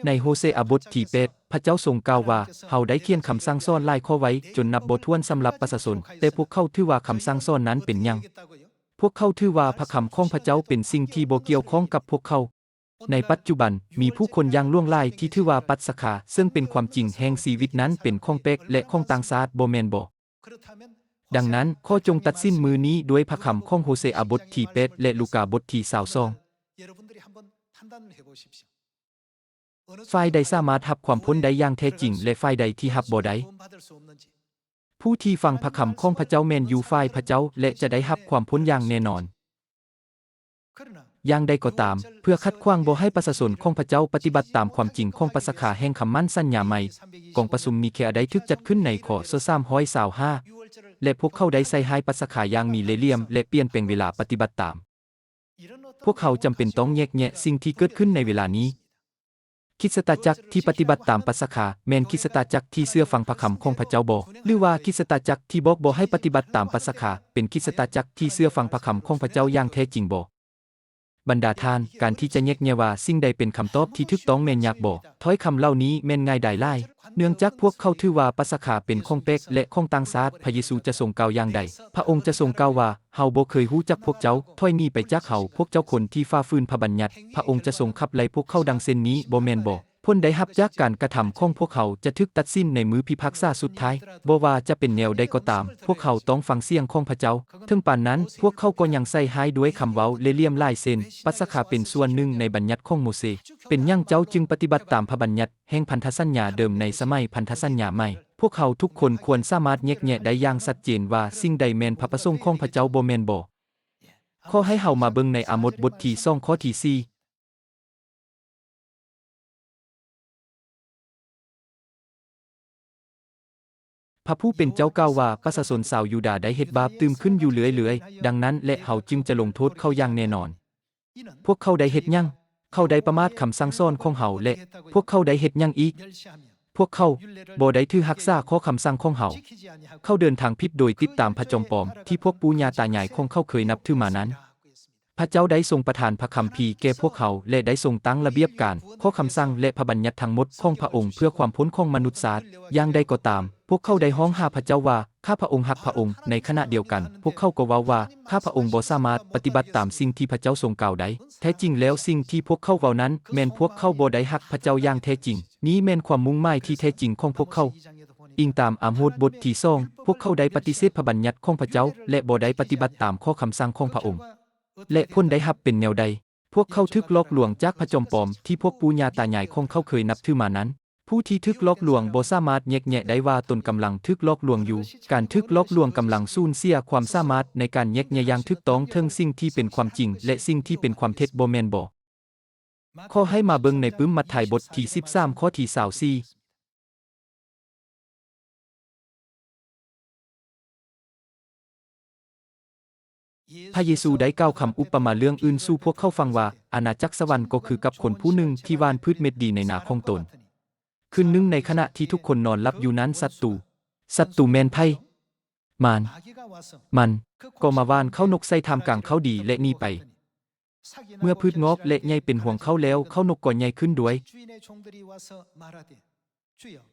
ໃນໂຮເຊອາບົດທີແປດ, ພະເຈົ້າຊົງກ່າວວ່າ, ເຮົາໄດ້ຂຽນຄຳສັ່ງສອນຫຼາຍຂໍ້ໄວ້ຈົນນັບບໍ່ຖ້ວນສຳລັບປະຊາຊົນ, ແຕ່ພວກເຂົາຖືວ່າຄຳສັ່ງສອນນັ້ນເປັນຫຍັງ? ພວກເຂົາຖືວ່າພະຄຳຂອງພະເຈົ້າເປັນສິ່ງທີ່ບໍ່ກ່ຽວຂ້ອງກັບພວກເຂົາ. ໃນປັດຈຸບັນ, ມີຜູ້ຄົນຢ່າງຫຼວງຫຼາຍທີ່ຖືວ່າປັດສະຄາ, ເຊິ່ງເປັນຄວາມຈິງແຫ່ງຊີວິດນັ້ນເປັນຂອງແປກ ແລະ ຂອງຕ່າງຊາດ, ບໍ່ແມ່ນບໍ? ດັ່ງນັ້ນ, ຂໍຈົ່ງຕັດສິນມື້ນີ້ດ້ວຍພະຄຳຂອງໂຮເຊອາບົດທີແປດ ແລະ ລູກາບົດທີຊາວສອງ. ຝ່າຍໃດສາມາດຮັບຄວາມພົ້ນໄດ້ຢ່າງແທ້ຈິງ ແລະ ຝ່າຍໃດທີ່ຮັບບໍ່ໄດ້? ຜູ້ທີ່ຟັງພະຄຳຂອງພະເຈົ້າແມ່ນຢູ່ຝ່າຍພະເຈົ້າ ແລະ ຈະໄດ້ຮັບຄວາມພົ້ນຢ່າງແນ່ນອນ. ຢ່າງໃດກໍຕາມ, ເພື່ອຂັດຂວາງບໍ່ໃຫ້ປະຊາຊົນຂອງພະເຈົ້າປະຕິບັດຕາມຄວາມຈິງຂອງປັດສະຄາແຫ່ງຄຳໝັ້ນສັນຍາໃໝ່, ກອງປະຊຸມນີແຄອາໄດ້ຖືກຈັດຂຶ້ນໃນ ຄ.ສ. ສາມຮ້ອຍຊາວຫ້າ ແລະ ພວກເຂົາໄດ້ໃສ່ຮ້າຍປັດສະຄາຢ່າງມີເລ່ຫຼ່ຽມ ແລະ ປ່ຽນແປງເວລາປະຕິບັດຕາມ. ພວກເຮົາຈຳເປັນຕ້ອງແຍກແຍະສິ່ງທີ່ເກີດຂຶ້ນໃນເວລານີ້. ຄຣິສຕະຈັກທີ່ປະຕິບັດຕາມປັດສະຄາ ແມ່ນຄຣິສຕະຈັກທີ່ເຊື່ອຟັງພະຄຳຂອງພະເຈົ້າບໍ? ຫຼືວ່າຄຣິສຕະຈັກທີ່ບອກບໍ່ໃຫ້ປະຕິບັດຕາມປັດສະຄາ ເປັນຄຣິສຕະຈັກທີ່ເຊື່ອຟັງພະຄຳຂອງພະເຈົ້າຢ່າງແທ້ຈິງບໍ? ບັນດາທ່ານ, ການທີ່ຈະແຍກແຍະວ່າສິ່ງໃດເປັນຄຳຕອບທີ່ຖືກຕ້ອງແມ່ນຍາກບໍ? ຖ້ອຍຄຳເຫຼົ່ານີ້ແມ່ນງ່າຍດາຍຫຼາຍ, ເນື່ອງຈາກພວກເຂົາຖືວ່າປັດສະຄາເປັນຂອງແປກ ແລະ ຂອງຕ່າງຊາດ. ພະເຢຊູຈະຊົງກ່າວຢ່າງໃດ? ພະອົງຈະຊົງກ່າວວ່າ, ເຮົາບໍ່ເຄີຍຮູ້ຈັກພວກເຈົ້າ, ຖອຍໜີໄປຈາກເຮົາ, ພວກເຈົ້າຄົນທີ່ຝ່າຝືນພະບັນຍັດ. ພະອົງຈະຊົງຂັບໄລ່ພວກເຂົາດັ່ງເຊັ່ນນີ້, ບໍ່ແມ່ນບໍ? ຜົນໄດ້ຮັບຈາກການກະທຳຂອງພວກເຂົາຈະຖືກຕັດສິນໃນມື້ພິພາກສາສຸດທ້າຍ. ບໍ່ວ່າຈະເປັນແນວໃດກໍຕາມ, ພວກເຮົາຕ້ອງຟັງສຽງຂອງພະເຈົ້າ. ເຖິງປານນັ້ນ, ພວກເຂົາກໍຍັງໃສ່ຮ້າຍດ້ວຍຄຳເວົ້າເລ່ຫຼ່ຽມຫຼາຍເຊັ່ນ, ປັດສະຄາເປັນສ່ວນໜຶ່ງໃນບັນຍັດຂອງໂມເສ. ເປັນຫຍັງເຈົ້າຈຶ່ງປະຕິບັດຕາມພະບັນຍັດແຫ່ງພັນທະສັນຍາເດີມໃນສະໄໝພັນທະສັນຍາໃໝ່? ພວກເຮົາທຸກຄົນຄວນສາມາດແຍກແຍະໄດ້ຢ່າງຊັດເຈນວ່າສິ່ງໃດແມ່ນພະປະສົງຂອງພະເຈົ້າ, ບໍ່ແມ່ນບໍ? ຂໍໃຫ້ເຮົາມາເບິ່ງໃນອາໂມດບົດທີສອງ ຂໍ້ທີສີ່. ພະຜູ້ເປັນເຈົ້າກ່າວວ່າ, ປະຊາຊົນຊາວຢູດາໄດ້ເຮັດບາບຕື່ມຂຶ້ນຢູ່ເລື້ອຍໆ, ດັ່ງນັ້ນແຫຼະ ເຮົາຈຶ່ງຈະລົງໂທດເຂົາຢ່າງແນ່ນອນ. ພວກເຂົາໄດ້ເຮັດຫຍັງ? ເຂົາໄດ້ປະໝາດຄຳສັ່ງສອນຂອງເຮົາ ແລະ ພວກເຂົາໄດ້ເຮັດຫຍັງອີກ? ພວກເຂົາບໍ່ໄດ້ຖືຮັກສາຂໍ້ຄຳສັ່ງຂອງເຮົາ. ເຂົາເດີນທາງຜິດໂດຍຕິດຕາມພະຈອມປອມທີ່ພວກປູ່ຍ່າຕາຍາຍຂອງເຂົາເຄີຍນັບຖືມານັ້ນ. ພະເຈົ້າໄດ້ຊົງປະທານພະຄຳພີແກ່ພວກເຮົາ ແລະ ໄດ້ຊົງຕັ້ງລະບຽບການ, ຂໍ້ຄຳສັ່ງ ແລະ ພະບັນຍັດທັງໝົດຂອງພະອົງເພື່ອຄວາມພົ້ນຂອງມະນຸດຊາດ. ຢ່າງໃດກໍຕາມ, ພວກເຂົາໄດ້ຮ້ອງຫາພະເຈົ້າວ່າ, ຂ້າພະອົງຮັກພະອົງ, ໃນຂະນະດຽວກັນ, ພວກເຂົາກໍເວົ້າວ່າ, ຂ້າພະອົງບໍ່ສາມາດປະຕິບັດຕາມສິ່ງທີ່ພະເຈົ້າຊົງກ່າວໄດ້. ແທ້ຈິງແລ້ວ, ສິ່ງທີ່ພວກເຂົາເວົ້ານັ້ນ ແມ່ນພວກເຂົາບໍ່ໄດ້ຮັກພະເຈົ້າຢ່າງແທ້ຈິງ. ນີ້ແມ່ນຄວາມມຸ່ງໝາຍທີ່ແທ້ຈິງຂອງພວກເຂົາ. ອີງຕາມອາໂມດບົດທີສອງ, ພວກເຂົາໄດ້ປະຕິເສດພະບັນຍັດຂອງພະເຈົ້າ ແລະ ບໍ່ໄດ້ປະຕິບັດຕາມຂໍ້ຄຳສັ່ງຂອງພະອົງ. ແລະ ຜົນໄດ້ຮັບເປັນແນວໃດ? ພວກເຂົາຖືກຫຼອກລວງຈາກພະຈອມປອມທີ່ພວກປູ່ຍ່າຕາຍາຍຂອງເຂົາເຄີຍນັບຖືມານັ້ນ. ຜູ້ທີ່ຖືກຫຼອກລວງບໍ່ສາມາດແຍກແຍະໄດ້ວ່າຕົນກຳລັງຖືກຫຼອກລວງຢູ່. ການຖືກຫຼອກລວງກຳລັງສູນເສຍຄວາມສາມາດໃນການແຍກແຍະຢ່າງຖືກຕ້ອງເຖິງສິ່ງທີ່ເປັນຄວາມຈິງ ແລະ ສິ່ງທີ່ເປັນຄວາມເທັດ, ບໍ່ແມ່ນບໍ? ຂໍໃຫ້ມາເບິ່ງໃນປຶ້ມມັດທາຍບົດທີສິບສາມ ຂໍ້ທີຊາວສີ່. ພະເຢຊູໄດ້ກ່າວຄຳອຸປະມາເລື່ອງອື່ນສູ່ພວກເຂົາຟັງວ່າ, ອານາຈັກສະຫວັນກໍຄືກັບຄົນຜູ້ໜຶ່ງທີ່ຫວ່ານພືດເມັດດີໃນນາຂອງຕົນ. ຄືນໜຶ່ງໃນຂະນະທີ່ທຸກຄົນນອນຫຼັບຢູ່ນັ້ນ, ສັດຕູ, ສັດຕູແມ່ນໃຜ? ມານ, ມັນກໍມາຫວ່ານເຂົ້ານົກໃສ່ທ່າມກາງເຂົ້າດີ ແລະ ໜີໄປ. ເມື່ອພືດງອກ ແລະ ໃຫຍ່ເປັນຮວງເຂົ້າແລ້ວ, ເຂົ້ານົກກໍໃຫຍ່ຂຶ້ນດ້ວຍ.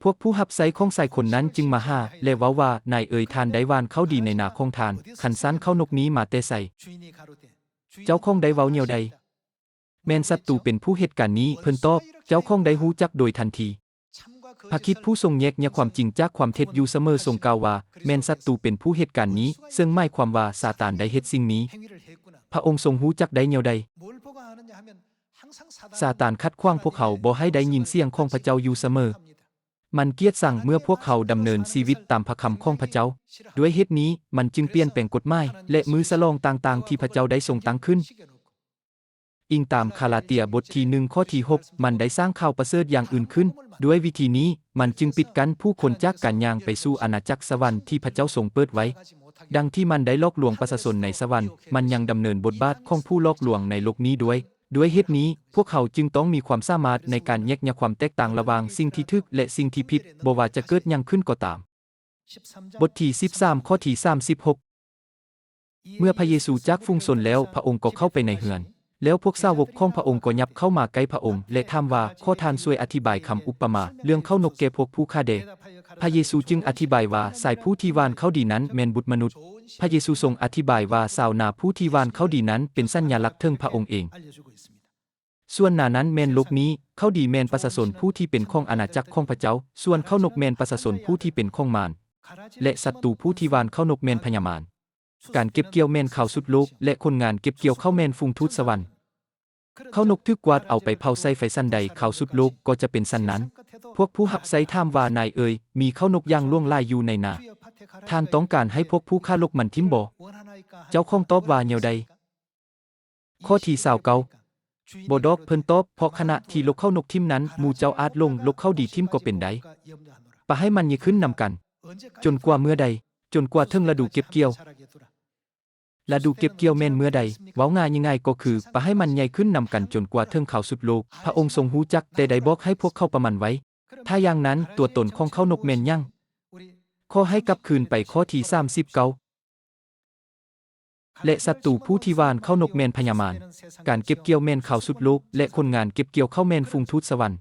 ພວກຜູ້ຮັບໃຊ້ຂອງຊາຍຄົນນັ້ນຈຶ່ງມາຫາ ແລະ ເວົ້າວ່າ, ນາຍເອີຍ, ທ່ານໄດ້ຫວ່ານເຂົ້າດີໃນນາຂອງທ່ານ, ຄັນຊັ້ນເຂົ້ານົກນີ້ມາແຕ່ໃສ? ເຈົ້າຂອງໄດ້ເວົ້າແນວໃດ? ແມ່ນສັດຕູເປັນຜູ້ເຮັດການນີ້, ເພິ່ນຕອບ. ເຈົ້າຂອງໄດ້ຮູ້ຈັກໂດຍທັນທີ. ພະຄຣິດຜູ້ຊົງແຍກແຍະຄວາມຈິງຈາກຄວາມເທັດຢູ່ສະເໝີຊົງກ່າວວ່າ, ແມ່ນສັດຕູເປັນຜູ້ເຮັດການນີ້, ເຊິ່ງໝາຍຄວາມວ່າຊາຕານໄດ້ເຮັດສິ່ງນີ້. ພະອົງຊົງຮູ້ຈັກໄດ້ແນວໃດ? ຊາຕານຂັດຂວາງພວກເຮົາບໍ່ໃຫ້ໄດ້ຍິນສຽງຂອງພະເຈົ້າຢູ່ສະເໝີ. ມັນກຽດຊັງເມື່ອພວກເຮົາດຳເນີນຊີວິດຕາມພະຄຳຂອງພະເຈົ້າ. ດ້ວຍເຫດນີ້, ມັນຈຶ່ງປ່ຽນແປງກົດໝາຍ ແລະ ມື້ສະຫຼອງຕ່າງໆທີ່ພະເຈົ້າໄດ້ຊົງຕັ້ງຂຶ້ນ. ອີງຕາມກາລາເຕຍບົດທີໜຶ່ງ ຂໍ້ທີຫົກ, ມັນໄດ້ສ້າງຂ່າວປະເສີດຢ່າງອື່ນຂຶ້ນ. ດ້ວຍວິທີນີ້, ມັນຈຶ່ງປິດກັ້ນຜູ້ຄົນຈາກການຍ່າງໄປສູ່ອານາຈັກສະຫວັນທີ່ພະເຈົ້າຊົງເປີດໄວ້. ດັ່ງທີ່ມັນໄດ້ຫຼອກລວງປະຊາຊົນໃນສະຫວັນ, ມັນຍັງດຳເນີນບົດບາດຂອງຜູ້ຫຼອກລວງໃນໂລກນີ້ດ້ວຍ. ດ້ວຍເຫດນີ້, ພວກເຮົາຈຶ່ງຕ້ອງມີຄວາມສາມາດໃນການແຍກແຍະຄວາມແຕກຕ່າງລະຫວ່າງສິ່ງທີ່ຖືກ ແລະ ສິ່ງທີ່ຜິດ, ບໍ່ວ່າຈະເກີດຫຍັງຂຶ້ນກໍຕາມ. ບົດທີສິບສາມ ຂໍ້ທີສາມສິບຫົກ. ເມື່ອພະເຢຊູຈາກຝູງຊົນແລ້ວ, ພະອົງກໍເຂົ້າໄປໃນເຮືອນ. ແລ້ວພວກສາວົກຂອງພະອົງກໍຫຍັບເຂົ້າມາໃກ້ພະອົງ ແລະ ຖາມວ່າ, ຂໍທ່ານຊ່ວຍອະທິບາຍຄຳອຸປະມາເລື່ອງເຂົ້ານົກແກ່ພວກຜູ້ຂ້າແດ່. ພະເຢຊູຈຶ່ງອະທິບາຍວ່າ, ຊາຍຜູ້ທີ່ຫວ່ານເຂົ້າດີນັ້ນແມ່ນບຸດມະນຸດ. ພະເຢຊູຊົງອະທິບາຍວ່າ, ຊາວນາຜູ້ທີ່ຫວ່ານເຂົ້າດີນັ້ນເປັນສັນຍາລັກເຖິງພະອົງເອງ. ສ່ວນນານັ້ນແມ່ນໂລກນີ້, ເຂົ້າດີແມ່ນປະຊາຊົນຜູ້ທີ່ເປັນຂອງອານາຈັກຂອງພະເຈົ້າ, ສ່ວນເຂົ້ານົກແມ່ນປະຊາຊົນຜູ້ທີ່ເປັນຂອງມານ ແລະ ສັດຕູຜູ້ທີ່ຫວ່ານເຂົ້ານົກແມ່ນພະຍາມານ. ການເກັບກ່ຽວແມ່ນຂ່າວສຸດໂລກ ແລະ ຄົນງານເກັບກ່ຽວເຂົ້າແມ່ນຝູງທູດສະຫວັນ. ເຂົ້ານົກຖືກກວາດເອົາໄປເຜົາໃສ່ໄຟສັນໃດ, ຂ່າວສຸດໂລກກໍຈະເປັນສັນນັ້ນ. ພວກຜູ້ຮັບໃຊ້ຖາມວ່າ, ນາຍເອີຍ, ມີເຂົ້ານົກຢ່າງຫຼວງຫຼາຍຢູ່ໃນນາ. ທ່ານຕ້ອງການໃຫ້ພວກຜູ້ຂ້າລົກມັນຖິ້ມບໍ? ເຈົ້າຂອງຕອບວ່າແນວໃດ? ຂໍ້ທີຊາວເກົ້າ. ບໍ່ດອກ, ເພິ່ນຕອບ, ເພາະຂະນະທີ່ລົກເຂົ້ານົກຖິ້ມນັ້ນ, ໝູ່ເຈົ້າອາດຫຼົງລົກເຂົ້າດີຖິ້ມກໍເປັນໄດ້. ປະໃຫ້ມັນໃຫຍ່ຂຶ້ນນຳກັນ. ຈົນກວ່າເມື່ອໃດ? ຈົນກວ່າເຖິງລະດູເກັບກ່ຽວ. ລະດູເກັບກ່ຽວແມ່ນເມື່ອໃດ? ເວົ້າງ່າຍໆກໍຄື ປະໃຫ້ມັນໃຫຍ່ຂຶ້ນນຳກັນຈົນກວ່າເຖິງຄາວສຸດໂລກ. ພະອົງຊົງຮູ້ຈັກ, ແຕ່ໄດ້ບອກໃຫ້ພວກເຂົາປະມານໄວ້. ຖ້າຢ່າງນັ້ນ, ຕົວຕົນຂອງເຂົ້ານົກແມ່ນຫຍັງ? ຂໍໃຫ້ກັບຄືນໄປຂໍ້ທີສາມສິບເກົ້າ. ແລະ ສັດຕູຜູ້ທີ່ຫວ່ານເຂົ້ານົກແມ່ນພະຍາມານ. ການເກັບກ່ຽວແມ່ນຂ່າວສຸດໂລກ ແລະ ຄົນງານເກັບກ່ຽວເຂົ້າແມ່ນຝູງທູດສະຫວັນ.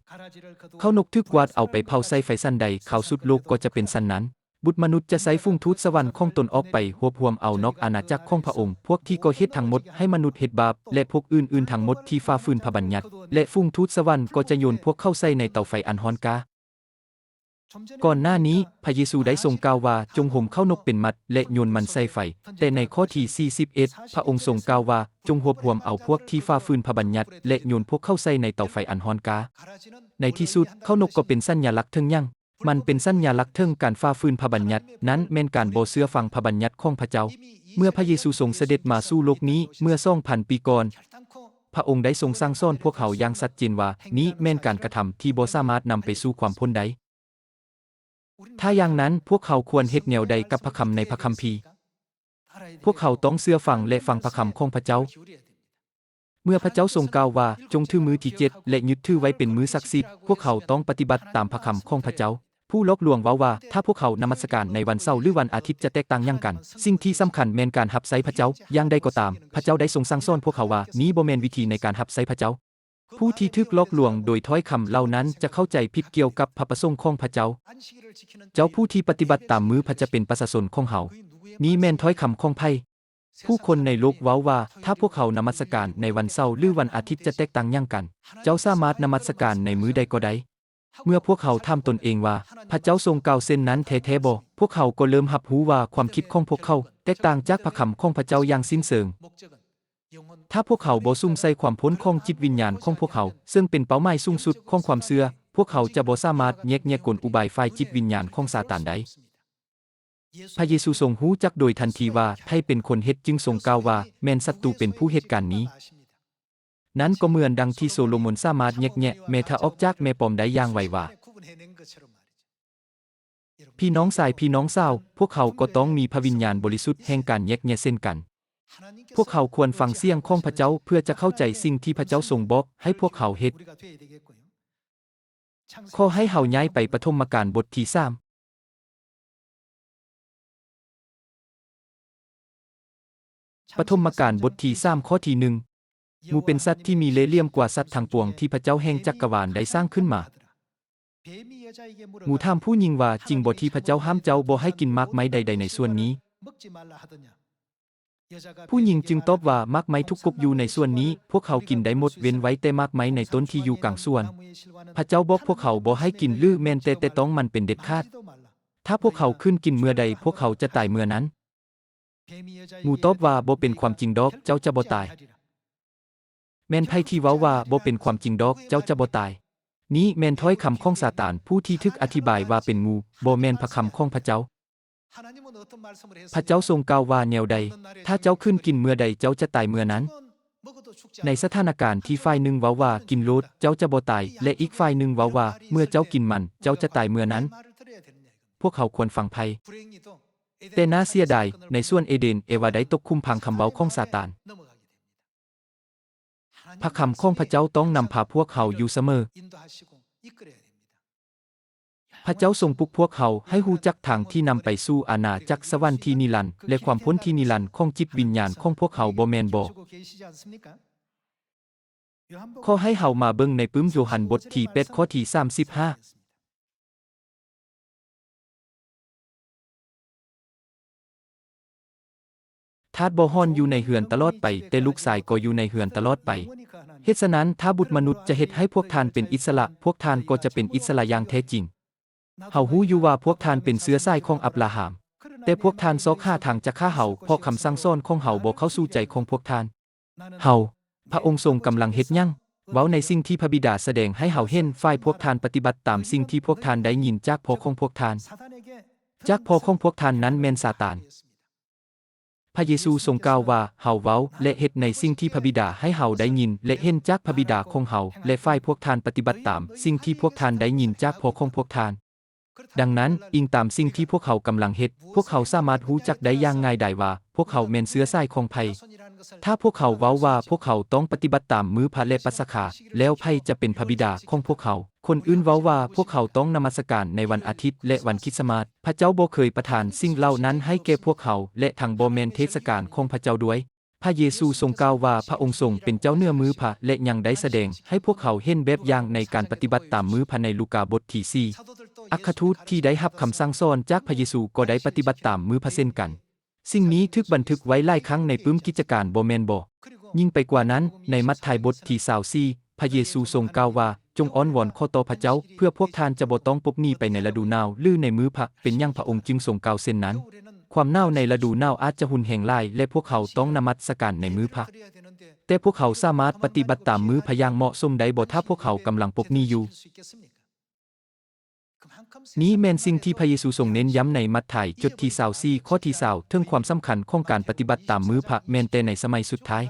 ເຂົ້ານົກຖືກກວາດເອົາໄປເຜົາໃສ່ໄຟສັນໃດ, ຂ່າວສຸດໂລກກໍຈະເປັນສັນນັ້ນ. ບຸດມະນຸດຈະໃຊ້ຝູງທູດສະຫວັນຂອງຕົນອອກໄປຮວບຮວມເອົານອກອານາຈັກຂອງພະອົງ, ພວກທີ່ກໍ່ເຫດທັງໝົດໃຫ້ມະນຸດເຮັດບາບ, ແລະ ພວກອື່ນໆທັງໝົດທີ່ຝ່າຝືນພະບັນຍັດ, ແລະ ຝູງທູດສະຫວັນກໍຈະໂຍນພວກເຂົາໃສ່ໃນເຕົາໄຟອັນຮ້ອນກ້າ. ກ່ອນໜ້ານີ້, ພະເຢຊູໄດ້ຊົງກ່າວວ່າ, ຈົ່ງໂຮມເຂົ້ານົກເປັນມັດ ແລະ ໂຍນມັນໃສ່ໄຟ. ແຕ່ໃນຂໍ້ທີສີ່ສິບເອັດ, ພະອົງຊົງກ່າວວ່າ, ຈົ່ງຮວບຮວມເອົາພວກທີ່ຝ່າຝືນພະບັນຍັດ ແລະ ໂຍນພວກເຂົາໃສ່ໃນເຕົາໄຟອັນຮ້ອນກ້າ. ໃນທີ່ສຸດ, ເຂົ້ານົກກໍເປັນສັນຍາລັກເຖິງຫຍັງ? ມັນເປັນສັນຍາລັກເຖິງການຝ່າຝືນພະບັນຍັດ, ນັ້ນແມ່ນການບໍ່ເຊື່ອຟັງພະບັນຍັດຂອງພະເຈົ້າ. ເມື່ອພະເຢຊູຊົງສະເດັດມາສູ່ໂລກນີ້ເມື່ອສອງພັນປີກ່ອນ, ພະອົງໄດ້ຊົງສັ່ງສອນພວກເຮົາຢ່າງຊັດເຈນວ່າ, ນີ້ແມ່ນການກະທຳທີ່ບໍ່ສາມາດນຳໄປສູ່ຄວາມພົ້ນໄດ້. ຖ້າຢ່າງນັ້ນ, ພວກເຮົາຄວນເຮັດແນວໃດກັບພະຄຳໃນພະຄຳພີ? ພວກເຮົາຕ້ອງເຊື່ອຟັງ ແລະ ຟັງພະຄຳຂອງພະເຈົ້າ. ເມື່ອພະເຈົ້າຊົງກ່າວວ່າ, ຈົ່ງຖືມື້ທີເຈັດ ແລະ ຍຶດຖືໄວ້ເປັນມື້ສັກສິດ, ພວກເຮົາຕ້ອງປະຕິບັດຕາມພະຄຳຂອງພະເຈົ້າ. ຜູ້ຫຼອກລວງເວົ້າວ່າ, ຖ້າພວກເຮົານະມັດສະການໃນວັນເສົາ ຫຼື ວັນອາທິດຈະແຕກຕ່າງຫຍັງກັນ? ສິ່ງທີ່ສຳຄັນແມ່ນການຮັບໃຊ້ພະເຈົ້າ. ຢ່າງໃດກໍຕາມ, ພະເຈົ້າໄດ້ຊົງສັ່ງສອນພວກເຮົາວ່າ, ນີ້ບໍ່ແມ່ນວິທີໃນການຮັບໃຊ້ພະເຈົ້າ. ຜູ້ທີ່ຖືກຫຼອກລວງໂດຍຖ້ອຍຄຳເຫຼົ່ານັ້ນຈະເຂົ້າໃຈຜິດກ່ຽວກັບພະປະສົງຂອງພະເຈົ້າ. ເຈົ້າຜູ້ທີ່ປະຕິບັດຕາມມື້ພະຈະເປັນປະຊາຊົນຂອງເຮົາ. ນີ້ແມ່ນຖ້ອຍຄຳຂອງໃຜ? ຜູ້ຄົນໃນໂລກເວົ້າວ່າ, ຖ້າພວກເຮົານະມັດສະການໃນວັນເສົາ ຫຼື ວັນອາທິດຈະແຕກຕ່າງຫຍັງກັນ? ເຈົ້າສາມາດນະມັດສະການໃນມື້ໃດກໍໄດ້. ເມື່ອພວກເຮົາຖາມຕົນເອງວ່າ, ພະເຈົ້າຊົງກ່າວເຊັ່ນນັ້ນແທ້ໆບໍ? ພວກເຮົາກໍເລີ່ມຮັບຮູ້ວ່າຄວາມຄິດຂອງພວກເຂົາແຕກຕ່າງຈາກພະຄຳຂອງພະເຈົ້າຢ່າງສິ້ນເຊີງ. ຖ້າພວກເຮົາບໍ່ສຸມໃສ່ຄວາມພົ້ນຂອງຈິດວິນຍານຂອງພວກເຮົາ, ເຊິ່ງເປັນເປົ້າໝາຍສູງສຸດຂອງຄວາມເຊື່ອ, ພວກເຮົາຈະບໍ່ສາມາດແຍກແຍະກົນອຸບາຍຝ່າຍຈິດວິນຍານຂອງຊາຕານໄດ້. ພະເຢຊູຊົງຮູ້ຈັກໂດຍທັນທີວ່າໃຜເປັນຄົນເຮັດ, ຈຶ່ງຊົງກ່າວວ່າ, ແມ່ນສັດຕູເປັນຜູ້ເຮັດການນີ້. ນັ້ນກໍເໝືອນດັ່ງທີ່ໂຊໂລມົນສາມາດແຍກແຍະແມ່ທາອອກຈາກແມ່ປອມໄດ້ຢ່າງໄວວາ. ພີ່ນ້ອງຊາຍ, ພີ່ນ້ອງສາວ, ພວກເຮົາກໍຕ້ອງມີພະວິນຍານບໍລິສຸດແຫ່ງການແຍກແຍະເຊັ່ນກັນ. ພວກເຮົາຄວນຟັງສຽງຂອງພະເຈົ້າເພື່ອຈະເຂົ້າໃຈສິ່ງທີ່ພະເຈົ້າຊົງບອກໃຫ້ພວກເຮົາເຮັດ. ຂໍໃຫ້ເຮົາຍ້າຍໄປປະຖົມມະການບົດທີສາມ. ປະຖົມມະການບົດທີສາມ ຂໍ້ທີໜຶ່ງ. ໝູເປັນສັດທີ່ມີເລ່ຫຼ່ຽມກວ່າສັດທັງປວງທີ່ພະເຈົ້າແຫ່ງຈັກກະວານໄດ້ສ້າງຂຶ້ນມາ. ໝູຖາມຜູ້ຍິງວ່າ, ຈິງບໍ່ທີ່ພະເຈົ້າຫ້າມເຈົ້າບໍ່ໃຫ້ກິນໝາກໄມ້ໃດໆໃນສວນນີ້? ຜູ້ຍິງຈຶ່ງຕອບວ່າ, ໝາກໄມ້ທຸກກົກຢູ່ໃນສວນນີ້, ພວກເຮົາກິນໄດ້ໝົດ, ເວັ້ນໄວ້ແຕ່ໝາກໄມ້ໃນຕົ້ນທີ່ຢູ່ກາງສວນ. ພະເຈົ້າບອກພວກເຮົາບໍ່ໃຫ້ກິນ ຫຼື ແມ່ນແຕະຕ້ອງມັນເປັນເດັດຂາດ. ຖ້າພວກເຮົາຄືນກິນເມື່ອໃດ, ພວກເຮົາຈະຕາຍເມື່ອນັ້ນ. ໝູຕອບວ່າ, ບໍ່ເປັນຄວາມຈິງດອກ, ເຈົ້າຈະບໍ່ຕາຍ. ແມ່ນໃຜທີ່ເວົ້າວ່າ, ບໍ່ເປັນຄວາມຈິງດອກ, ເຈົ້າຈະບໍ່ຕາຍ? ນີ້ແມ່ນຖ້ອຍຄຳຂອງຊາຕານ, ຜູ້ທີ່ຖືກອະທິບາຍວ່າເປັນໝູ, ບໍ່ແມ່ນພະຄຳຂອງພະເຈົ້າ. ພະເຈົ້າຊົງກ່າວວ່າແນວໃດ? ຖ້າເຈົ້າຄືນກິນເມື່ອໃດ, ເຈົ້າຈະຕາຍເມື່ອນັ້ນ. ໃນສະຖານະການທີ່ຝ່າຍໜຶ່ງເວົ້າວ່າ, ກິນໂລດ, ເຈົ້າຈະບໍ່ຕາຍ, ແລະ ອີກຝ່າຍໜຶ່ງເວົ້າວ່າ, ເມື່ອເຈົ້າກິນມັນ, ເຈົ້າຈະຕາຍເມື່ອນັ້ນ. ພວກເຮົາຄວນຟັງໃຜ? ແຕ່ໜ້າເສຍດາຍ, ໃນສວນເອເດນ, ເອວາໄດ້ຕົກຂຸມພາງຄຳເວົ້າຂອງຊາຕານ. ພະຄຳຂອງພະເຈົ້າຕ້ອງນຳພາພວກເຮົາຢູ່ສະເໝີ. ພະເຈົ້າຊົງປຸກພວກເຮົາໃຫ້ຮູ້ຈັກທາງທີ່ນຳໄປສູ່ອານາຈັກສະຫວັນທີ່ນິລັນ ແລະ ຄວາມພົ້ນທີ່ນິລັນຂອງຈິດວິນຍານຂອງພວກເຮົາ, ບໍ່ແມ່ນບໍ? ຂໍໃຫ້ເຮົາມາເບິ່ງໃນປຶ້ມໂຢຮັນບົດທີແປດ ຂໍ້ທີສາມສິບຫ້າ. ທາດບໍ່ຮ້ອນຢູ່ໃນເຮືອນຕະຫຼອດໄປ, ແຕ່ລູກຊາຍກໍຢູ່ໃນເຮືອນຕະຫຼອດໄປ. ເຫດສະນັ້ນ, ຖ້າບຸດມະນຸດຈະເຮັດໃຫ້ພວກທ່ານເປັນອິດສະຫຼະ, ພວກທ່ານກໍຈະເປັນອິດສະຫຼະຢ່າງແທ້ຈິງ. ເຮົາຮູ້ຢູ່ວ່າພວກທ່ານເປັນເຊື້ອສາຍຂອງອັບລາຮາມ, ແຕ່ພວກທ່ານຊອກຫາທາງຈະຂ້າເຮົາ, ເພາະຄຳສັ່ງສອນຂອງເຮົາບໍ່ເຂົ້າສູ່ໃຈຂອງພວກທ່ານ. ເຮົາ, ພະອົງຊົງກຳລັງເຮັດຫຍັງ? ເວົ້າໃນສິ່ງທີ່ພະບິດາສະແດງໃຫ້ເຮົາເຫັນ, ຝ່າຍພວກທ່ານປະຕິບັດຕາມສິ່ງທີ່ພວກທ່ານໄດ້ຍິນຈາກພໍ່ຂອງພວກທ່ານ. ຈາກພໍ່ຂອງພວກທ່ານນັ້ນແມ່ນຊາຕານ. ພະເຢຊູຊົງກ່າວວ່າ, ເຮົາເວົ້າ ແລະ ເຮັດໃນສິ່ງທີ່ພະບິດາໃຫ້ເຮົາໄດ້ຍິນ ແລະ ເຫັນຈາກພະບິດາຂອງເຮົາ, ແລະ ຝ່າຍພວກທ່ານປະຕິບັດຕາມສິ່ງທີ່ພວກທ່ານໄດ້ຍິນຈາກພໍ່ຂອງພວກທ່ານ. ດັ່ງນັ້ນ, ອີງຕາມສິ່ງທີ່ພວກເຮົາກຳລັງເຮັດ, ພວກເຮົາສາມາດຮູ້ຈັກໄດ້ຢ່າງງ່າຍດາຍວ່າ ພວກເຮົາແມ່ນເຊື້ອສາຍຂອງໃຜ. ຖ້າພວກເຮົາເວົ້າວ່າພວກເຮົາຕ້ອງປະຕິບັດຕາມມື້ພະ ແລະ ປັດສະຄາ, ແລ້ວໃຜຈະເປັນພະບິດາຂອງພວກເຮົາ? ຄົນອື່ນເວົ້າວ່າພວກເຮົາຕ້ອງນະມັດສະການໃນວັນອາທິດ ແລະ ວັນຄຣິດສະມາດ. ພະເຈົ້າບໍ່ເຄີຍປະທານສິ່ງເຫຼົ່ານັ້ນໃຫ້ແກ່ພວກເຮົາ ແລະ ທັງບໍ່ແມ່ນເທດສະການຂອງພະເຈົ້າດ້ວຍ. ພະເຢຊູຊົງກ່າວວ່າພະອົງຊົງເປັນເຈົ້າເໜືອມື້ພະ ແລະ ຍັງໄດ້ສະແດງໃຫ້ພວກເຮົາເຫັນແບບຢ່າງໃນການປະຕິບັດຕາມມື້ພະໃນລູກາບົດທີສີ່. ອັກຄະທູດທີ່ໄດ້ຮັບຄຳສັ່ງສອນຈາກພະເຢຊູກໍໄດ້ປະຕິບັດຕາມມື້ພະເຊັ່ນກັນ. ສິ່ງນີ້ຖືກບັນທຶກໄວ້ຫຼາຍຄັ້ງໃນປຶ້ມກິດຈະການ, ບໍ່ແມ່ນບໍ? ຍິ່ງໄປກວ່ານັ້ນ, ໃນມັດທາຍບົດທີຊາວສີ່ ພະເຢຊູຊົງກ່າວວ່າ, ຈົ່ງອ້ອນວອນຂໍຕໍ່ພະເຈົ້າ ເພື່ອພວກທ່ານຈະບໍ່ຕ້ອງປົກໜີໄປໃນລະດູໜາວ ຫຼື ໃນມື້ພະ. ເປັນຫຍັງພະອົງຈຶ່ງຊົງກ່າວເຊັ່ນນັ້ນ? ຄວາມໜາວໃນລະດູໜາວອາດຈະຮຸນແຮງຫຼາຍ ແລະ ພວກເຮົາຕ້ອງນະມັດສະການໃນມື້ພະ. ແຕ່ພວກເຮົາສາມາດປະຕິບັດຕາມມື້ພະຢ່າງເໝາະສົມໄດ້ບໍ່ ຖ້າພວກເຮົາກຳລັງປົກໜີຢູ່? ນີ້ແມ່ນສິ່ງທີ່ພະເຢຊູຊົງເນັ້ນຢ້ຳໃນມັດທາຍ ຈົດທີຊາວສີ່ ຂໍ້ທີຊາວ ເຖິງຄວາມສຳຄັນຂອງການປະຕິບັດຕາມມື້ພະ ແມ່ນແຕ່ໃນສະໄໝສຸດທ້າຍ.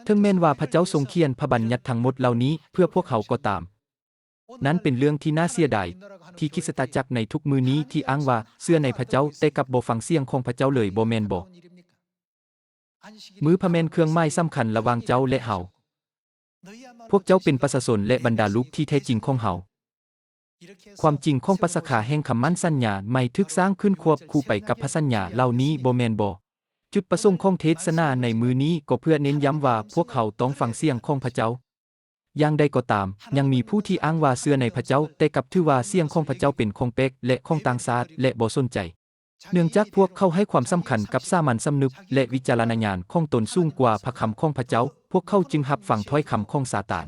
ເຖິງແມ່ນວ່າພະເຈົ້າຊົງຂຽນພະບັນຍັດທັງໝົດເຫຼົ່ານີ້ເພື່ອພວກເຮົາກໍຕາມ, ນັ້ນເປັນເລື່ອງທີ່ໜ້າເສຍດາຍ ທີ່ຄຣິສຕະຈັກໃນທຸກມື້ນີ້ທີ່ອ້າງວ່າເຊື່ອໃນພະເຈົ້າ ແຕ່ກັບບໍ່ຟັງສຽງຂອງພະເຈົ້າເລີຍ, ບໍ່ແມ່ນບໍ? ມື້ພະແມ່ນເຄື່ອງໝາຍສຳຄັນລະຫວ່າງເຈົ້າ ແລະ ເຮົາ. ພວກເຈົ້າເປັນປະຊາຊົນ ແລະ ບັນດາລູກທີ່ແທ້ຈິງຂອງເຮົາ. ຄວາມຈິງຂອງປາສະຄາແຫ່ງຄຳໝັ້ນສັນຍາໃໝ່ຖືກສ້າງຂຶ້ນຄວບຄູ່ໄປກັບພະສັນຍາເຫຼົ່ານີ້, ບໍ່ແມ່ນບໍ? ຈຸດປະສົງຂອງເທດສະໜາໃນມື້ນີ້ກໍເພື່ອເນັ້ນຢ້ຳວ່າພວກເຮົາຕ້ອງຟັງສຽງຂອງພະເຈົ້າ. ຢ່າງໃດກໍຕາມ, ຍັງມີຜູ້ທີ່ອ້າງວ່າເຊື່ອໃນພະເຈົ້າ, ແຕ່ກັບຖືວ່າສຽງຂອງພະເຈົ້າເປັນຂອງແປກ ແລະ ຂອງຕ່າງຊາດ ແລະ ບໍ່ສົນໃຈ. ເນື່ອງຈາກພວກເຂົາໃຫ້ຄວາມສຳຄັນກັບສາມັນສຳນຶກ ແລະ ວິຈາລະນະຍານຂອງຕົນສູງກວ່າພະຄຳຂອງພະເຈົ້າ, ພວກເຂົາຈຶ່ງຮັບຟັງຖ້ອຍຄຳຂອງຊາຕານ.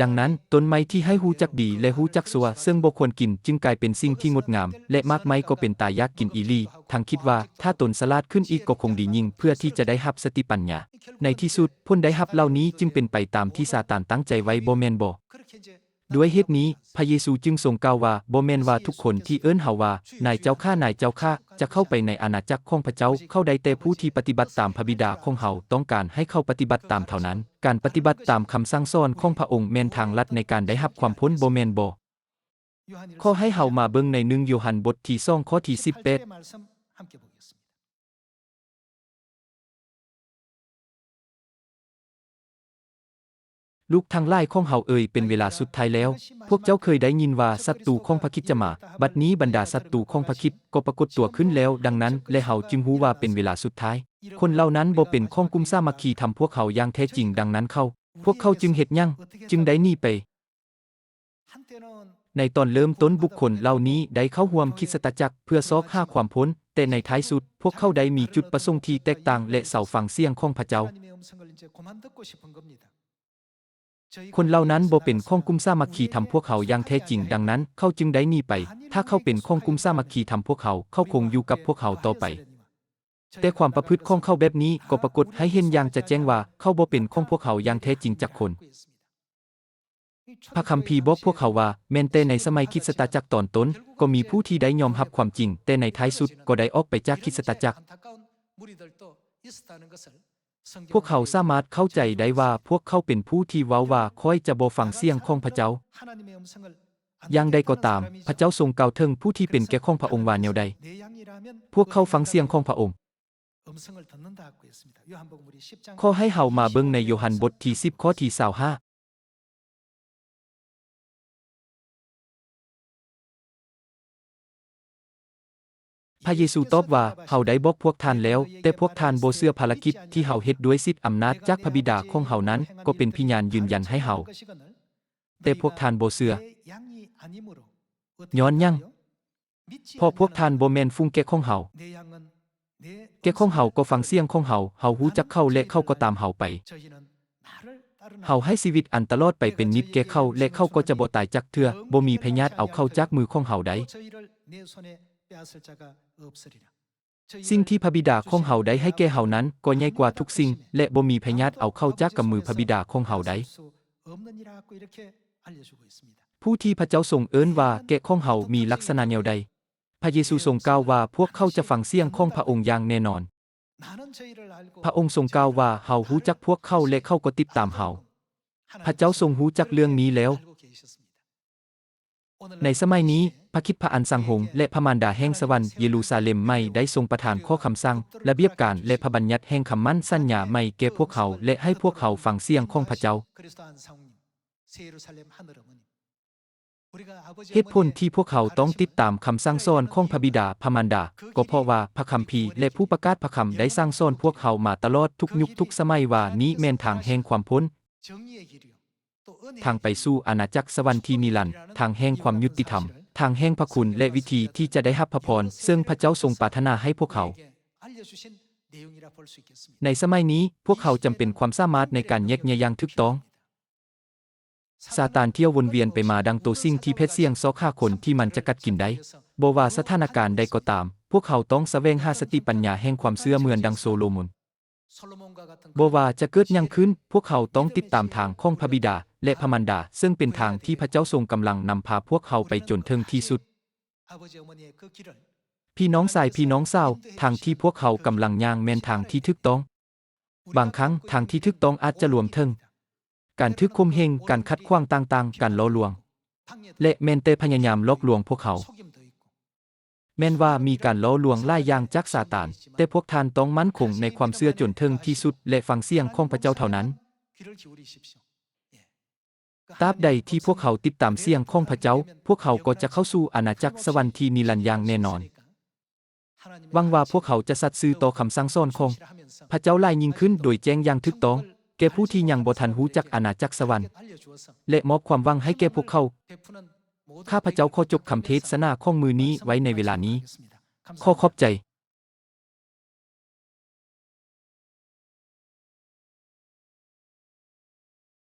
ດັ່ງນັ້ນ, ຕົ້ນໄມ້ທີ່ໃຫ້ຮູ້ຈັກດີ ແລະ ຮູ້ຈັກຊົ່ວ ເຊິ່ງບໍ່ຄວນກິນ ຈຶ່ງກາຍເປັນສິ່ງທີ່ງົດງາມ, ແລະ ໝາກໄມ້ກໍເປັນຕາຢາກກິນອີ່ຫຼີ. ທັງຄິດວ່າ ຖ້າຕົນສະຫຼາດຂຶ້ນອີກກໍຄົງດີຍິ່ງ ເພື່ອທີ່ຈະໄດ້ຮັບສະຕິປັນຍາ. ໃນທີ່ສຸດ, ຜົນໄດ້ຮັບເຫຼົ່ານີ້ຈຶ່ງເປັນໄປຕາມທີ່ຊາຕານຕັ້ງໃຈໄວ້, ບໍ່ແມ່ນບໍ? ດ້ວຍເຫດນີ້, ພະເຢຊູຈຶ່ງຊົງກ່າວວ່າ, ບໍ່ແມ່ນວ່າທຸກຄົນທີ່ເອີ້ນເຮົາວ່າ, ນາຍເຈົ້າຂ້າ, ນາຍເຈົ້າຂ້າ, ຈະເຂົ້າໄປໃນອານາຈັກຂອງພະເຈົ້າ, ເຂົ້າໄດ້ແຕ່ຜູ້ທີ່ປະຕິບັດຕາມພະບິດາຂອງເຮົາຕ້ອງການໃຫ້ເຂົາປະຕິບັດຕາມເທົ່ານັ້ນ. ການປະຕິບັດຕາມຄຳສັ່ງສອນຂອງພະອົງແມ່ນທາງລັດໃນການໄດ້ຮັບຄວາມພົ້ນ, ບໍ່ແມ່ນບໍ? ຂໍໃຫ້ເຮົາມາເບິ່ງໃນໜຶ່ງໂຢຮັນບົດທີສອງ ຂໍ້ທີສິບແປດ. ລູກທັງຫຼາຍຂອງເຮົາເອີຍ, ເປັນເວລາສຸດທ້າຍແລ້ວ. ພວກເຈົ້າເຄີຍໄດ້ຍິນວ່າສັດຕູຂອງພະຄຣິດຈະມາ. ບັດນີ້ບັນດາສັດຕູຂອງພະຄຣິດກໍປາກົດຕົວຂຶ້ນແລ້ວ, ດັ່ງນັ້ນ ແລະ ເຮົາຈຶ່ງຮູ້ວ່າເປັນເວລາສຸດທ້າຍ. ຄົນເຫຼົ່ານັ້ນບໍ່ເປັນຂອງກຸ່ມສາມັກຄີທຳພວກເຮົາຢ່າງແທ້ຈິງ, ດັ່ງນັ້ນເຂົາ, ພວກເຂົາຈຶ່ງເຮັດຫຍັງ? ຈຶ່ງໄດ້ໜີໄປ. ໃນຕອນເລີ່ມຕົ້ນ, ບຸກຄົນເຫຼົ່ານີ້ໄດ້ເຂົ້າຮ່ວມຄຣິສຕະຈັກເພື່ອຊອກຫາຄວາມພົ້ນ, ແຕ່ໃນທ້າຍສຸດ, ພວກເຂົາໄດ້ມີຈຸດປະສົງທີ່ແຕກຕ່າງ ແລະ ເຊົາຟັງສຽງຂອງພະເຈົ້າ. ຄົນເຫຼົ່ານັ້ນບໍ່ເປັນຂອງກຸ່ມສາມັກຄີທຳພວກເຮົາຢ່າງແທ້ຈິງ, ດັ່ງນັ້ນ ເຂົາຈຶ່ງໄດ້ໜີໄປ. ຖ້າເຂົາເປັນຂອງກຸ່ມສາມັກຄີທຳພວກເຮົາ, ເຂົາຄົງຢູ່ກັບພວກເຮົາຕໍ່ໄປ. ແຕ່ຄວາມປະພຶດຂອງເຂົາແບບນີ້ກໍປາກົດໃຫ້ເຫັນຢ່າງຈະແຈ້ງວ່າ ເຂົາບໍ່ເປັນຂອງພວກເຮົາຢ່າງແທ້ຈິງຈັກຄົນ. ພະຄຳພີບອກພວກເຮົາວ່າ ແມ່ນແຕ່ໃນສະໄໝຄຣິສຕະຈັກຕອນຕົ້ນ ກໍມີຜູ້ທີ່ໄດ້ຍອມຮັບຄວາມຈິງ, ແຕ່ໃນທ້າຍສຸດກໍໄດ້ອອກໄປຈາກຄຣິສຕະຈັກ. ພວກເຮົາສາມາດເຂົ້າໃຈໄດ້ວ່າພວກເຂົາເປັນຜູ້ທີ່ເວົ້າວ່າ ຂ້ອຍຈະບໍ່ຟັງສຽງຂອງພະເຈົ້າ. ຢ່າງໃດກໍຕາມ, ພະເຈົ້າຊົງກ່າວເຖິງຜູ້ທີ່ເປັນແກະຂອງພະອົງວ່າແນວໃດ? ພວກເຂົາຟັງສຽງຂອງພະອົງ. ຂໍໃຫ້ເຮົາມາເບິ່ງໃນໂຍຮັນບົດທີສິບ ຂໍ້ທີຊາວຫ້າ. ພະເຢຊູຕອບວ່າ, ເຮົາໄດ້ບອກພວກທ່ານແລ້ວ, ແຕ່ພວກທ່ານບໍ່ເຊື່ອ. ພາລະກິດທີ່ເຮົາເຮັດດ້ວຍສິດອຳນາດຈາກພະບິດາຂອງເຮົານັ້ນ ກໍເປັນພະຍານຢືນຢັນໃຫ້ເຮົາ, ແຕ່ພວກທ່ານບໍ່ເຊື່ອ. ຍ້ອນຫຍັງ? ເພາະພວກທ່ານບໍ່ແມ່ນຝູງແກະຂອງເຮົາ. ແກະຂອງເຮົາກໍຟັງສຽງຂອງເຮົາ, ເຮົາຮູ້ຈັກເຂົາ ແລະ ເຂົາກໍຕາມເຮົາໄປ. ເຮົາໃຫ້ຊີວິດອັນຕະຫຼອດໄປເປັນນິດແກ່ເຂົາ ແລະ ເຂົາກໍຈະບໍ່ຕາຍຈັກເທື່ອ, ບໍ່ມີພະຍາດເອົາເຂົາຈາກມືຂອງເຮົາໄດ້. ສິ່ງທີ່ພະບິດາຂອງເຮົາໄດ້ໃຫ້ແກ່ເຮົານັ້ນ ກໍໃຫຍ່ກວ່າທຸກສິ່ງ, ແລະ ບໍ່ມີພະຍາດເອົາເຂົາຈາກກຳມືພະບິດາຂອງເຮົາໄດ້. ຜູ້ທີ່ພະເຈົ້າຊົງເອີ້ນວ່າແກະຂອງເຮົາມີລັກສະນະແນວໃດ? ພະເຢຊູຊົງກ່າວວ່າພວກເຂົາຈະຟັງສຽງຂອງພະອົງຢ່າງແນ່ນອນ. ພະອົງຊົງກ່າວວ່າ, ເຮົາຮູ້ຈັກພວກເຂົາ ແລະ ເຂົາກໍຕິດຕາມເຮົາ. ພະເຈົ້າຊົງຮູ້ຈັກເລື່ອງນີ້ແລ້ວ. ໃນສະໄໝນີ້, ພະຄຣິດພະອັນສັງຫົງ ແລະ ພະມານດາແຫ່ງສະຫວັນ, ເຢຣູຊາເລັມໃໝ່ ໄດ້ຊົງປະທານຂໍ້ຄຳສັ່ງ, ລະບຽບການ ແລະ ພະບັນຍັດແຫ່ງຄຳໝັ້ນສັນຍາໃໝ່ແກ່ພວກເຮົາ ແລະ ໃຫ້ພວກເຮົາຟັງສຽງຂອງພະເຈົ້າ. ເຫດຜົນທີ່ພວກເຮົາຕ້ອງຕິດຕາມຄຳສັ່ງສອນຂອງພະບິດາພະມານດາ ກໍເພາະວ່າພະຄຳພີ ແລະ ຜູ້ປະກາດພະຄຳໄດ້ສັ່ງສອນພວກເຮົາມາຕະຫຼອດທຸກຍຸກທຸກສະໄໝວ່ານີ້ແມ່ນທາງແຫ່ງຄວາມພົ້ນ, ທາງໄປສູ່ອານາຈັກສະຫວັນທີ່ນິລັນ, ທາງແຫ່ງຄວາມຍຸຕິທຳ, ທາງແຫ່ງພະຄຸນ ແລະ ວິທີທີ່ຈະໄດ້ຮັບພະພອນ ເຊິ່ງພະເຈົ້າຊົງປາດຖະໜາໃຫ້ພວກເຮົາ. ໃນສະໄໝນີ້, ພວກເຮົາຈຳເປັນຄວາມສາມາດໃນການແຍກແຍະຢ່າງຖືກຕ້ອງ. ຊາຕານທ່ຽວວົນວຽນໄປມາດັ່ງໂຕສິງທີ່ເພັດສຽງຊອກຫາຄົນທີ່ມັນຈະກັດກິນໄດ້. ບໍ່ວ່າສະຖານະການໃດກໍຕາມ, ພວກເຮົາຕ້ອງສະແຫວງຫາສະຕິປັນຍາແຫ່ງຄວາມເຊື່ອເໝືອນດັ່ງໂຊໂລມົນ. ບໍ່ວ່າຈະເກີດຫຍັງຂຶ້ນ, ພວກເຮົາຕ້ອງຕິດຕາມທາງຂອງພະບິດາ ແລະ ພະມານດາ, ເຊິ່ງເປັນທາງທີ່ພະເຈົ້າຊົງກຳລັງນຳພາພວກເຮົາໄປຈົນເຖິງທີ່ສຸດ. ພີ່ນ້ອງຊາຍ, ພີ່ນ້ອງສາວ, ທາງທີ່ພວກເຮົາກຳລັງຍ່າງແມ່ນທາງທີ່ຖືກຕ້ອງ. ບາງຄັ້ງ, ທາງທີ່ຖືກຕ້ອງອາດຈະລວມເຖິງການຖືກຂົ່ມເຫງ, ການຂັດຂວາງຕ່າງໆ, ການຫຼໍ່ລວງ ແລະ ແມ່ນແຕ່ພະຍາຍາມຫຼອກລວງພວກເຮົາ. ແມ່ນວ່າມີການຫຼໍ່ລວງຫຼາຍຢ່າງຈາກຊາຕານ, ແຕ່ພວກທ່ານຕ້ອງໝັ້ນຄົງໃນຄວາມເຊື່ອຈົນເຖິງທີ່ສຸດ ແລະ ຟັງສຽງຂອງພະເຈົ້າເທົ່ານັ້ນ. ຕາບໃດທີ່ພວກເຮົາຕິດຕາມສຽງຂອງພະເຈົ້າ, ພວກເຮົາກໍຈະເຂົ້າສູ່ອານາຈັກສະຫວັນທີ່ນິລັນຢ່າງແນ່ນອນ. ຫວັງວ່າພວກເຮົາຈະສັດຊື່ຕໍ່ຄຳສັ່ງສອນຂອງພະເຈົ້າຫຼາຍຍິ່ງຂຶ້ນໂດຍແຈ້ງຢ່າງຖືກຕ້ອງ ແກ່ຜູ້ທີ່ຍັງບໍ່ທັນຮູ້ຈັກອານາຈັກສະຫວັນ ແລະ ມອບຄວາມຫວັງໃຫ້ແກ່ພວກເຂົາ. ຂ້າພະເຈົ້າຂໍຈົບຄຳເທດສະໜາຂອງມື້ນີ້ໄວ້ໃນເວລານີ້. ຂໍຂອບໃຈ.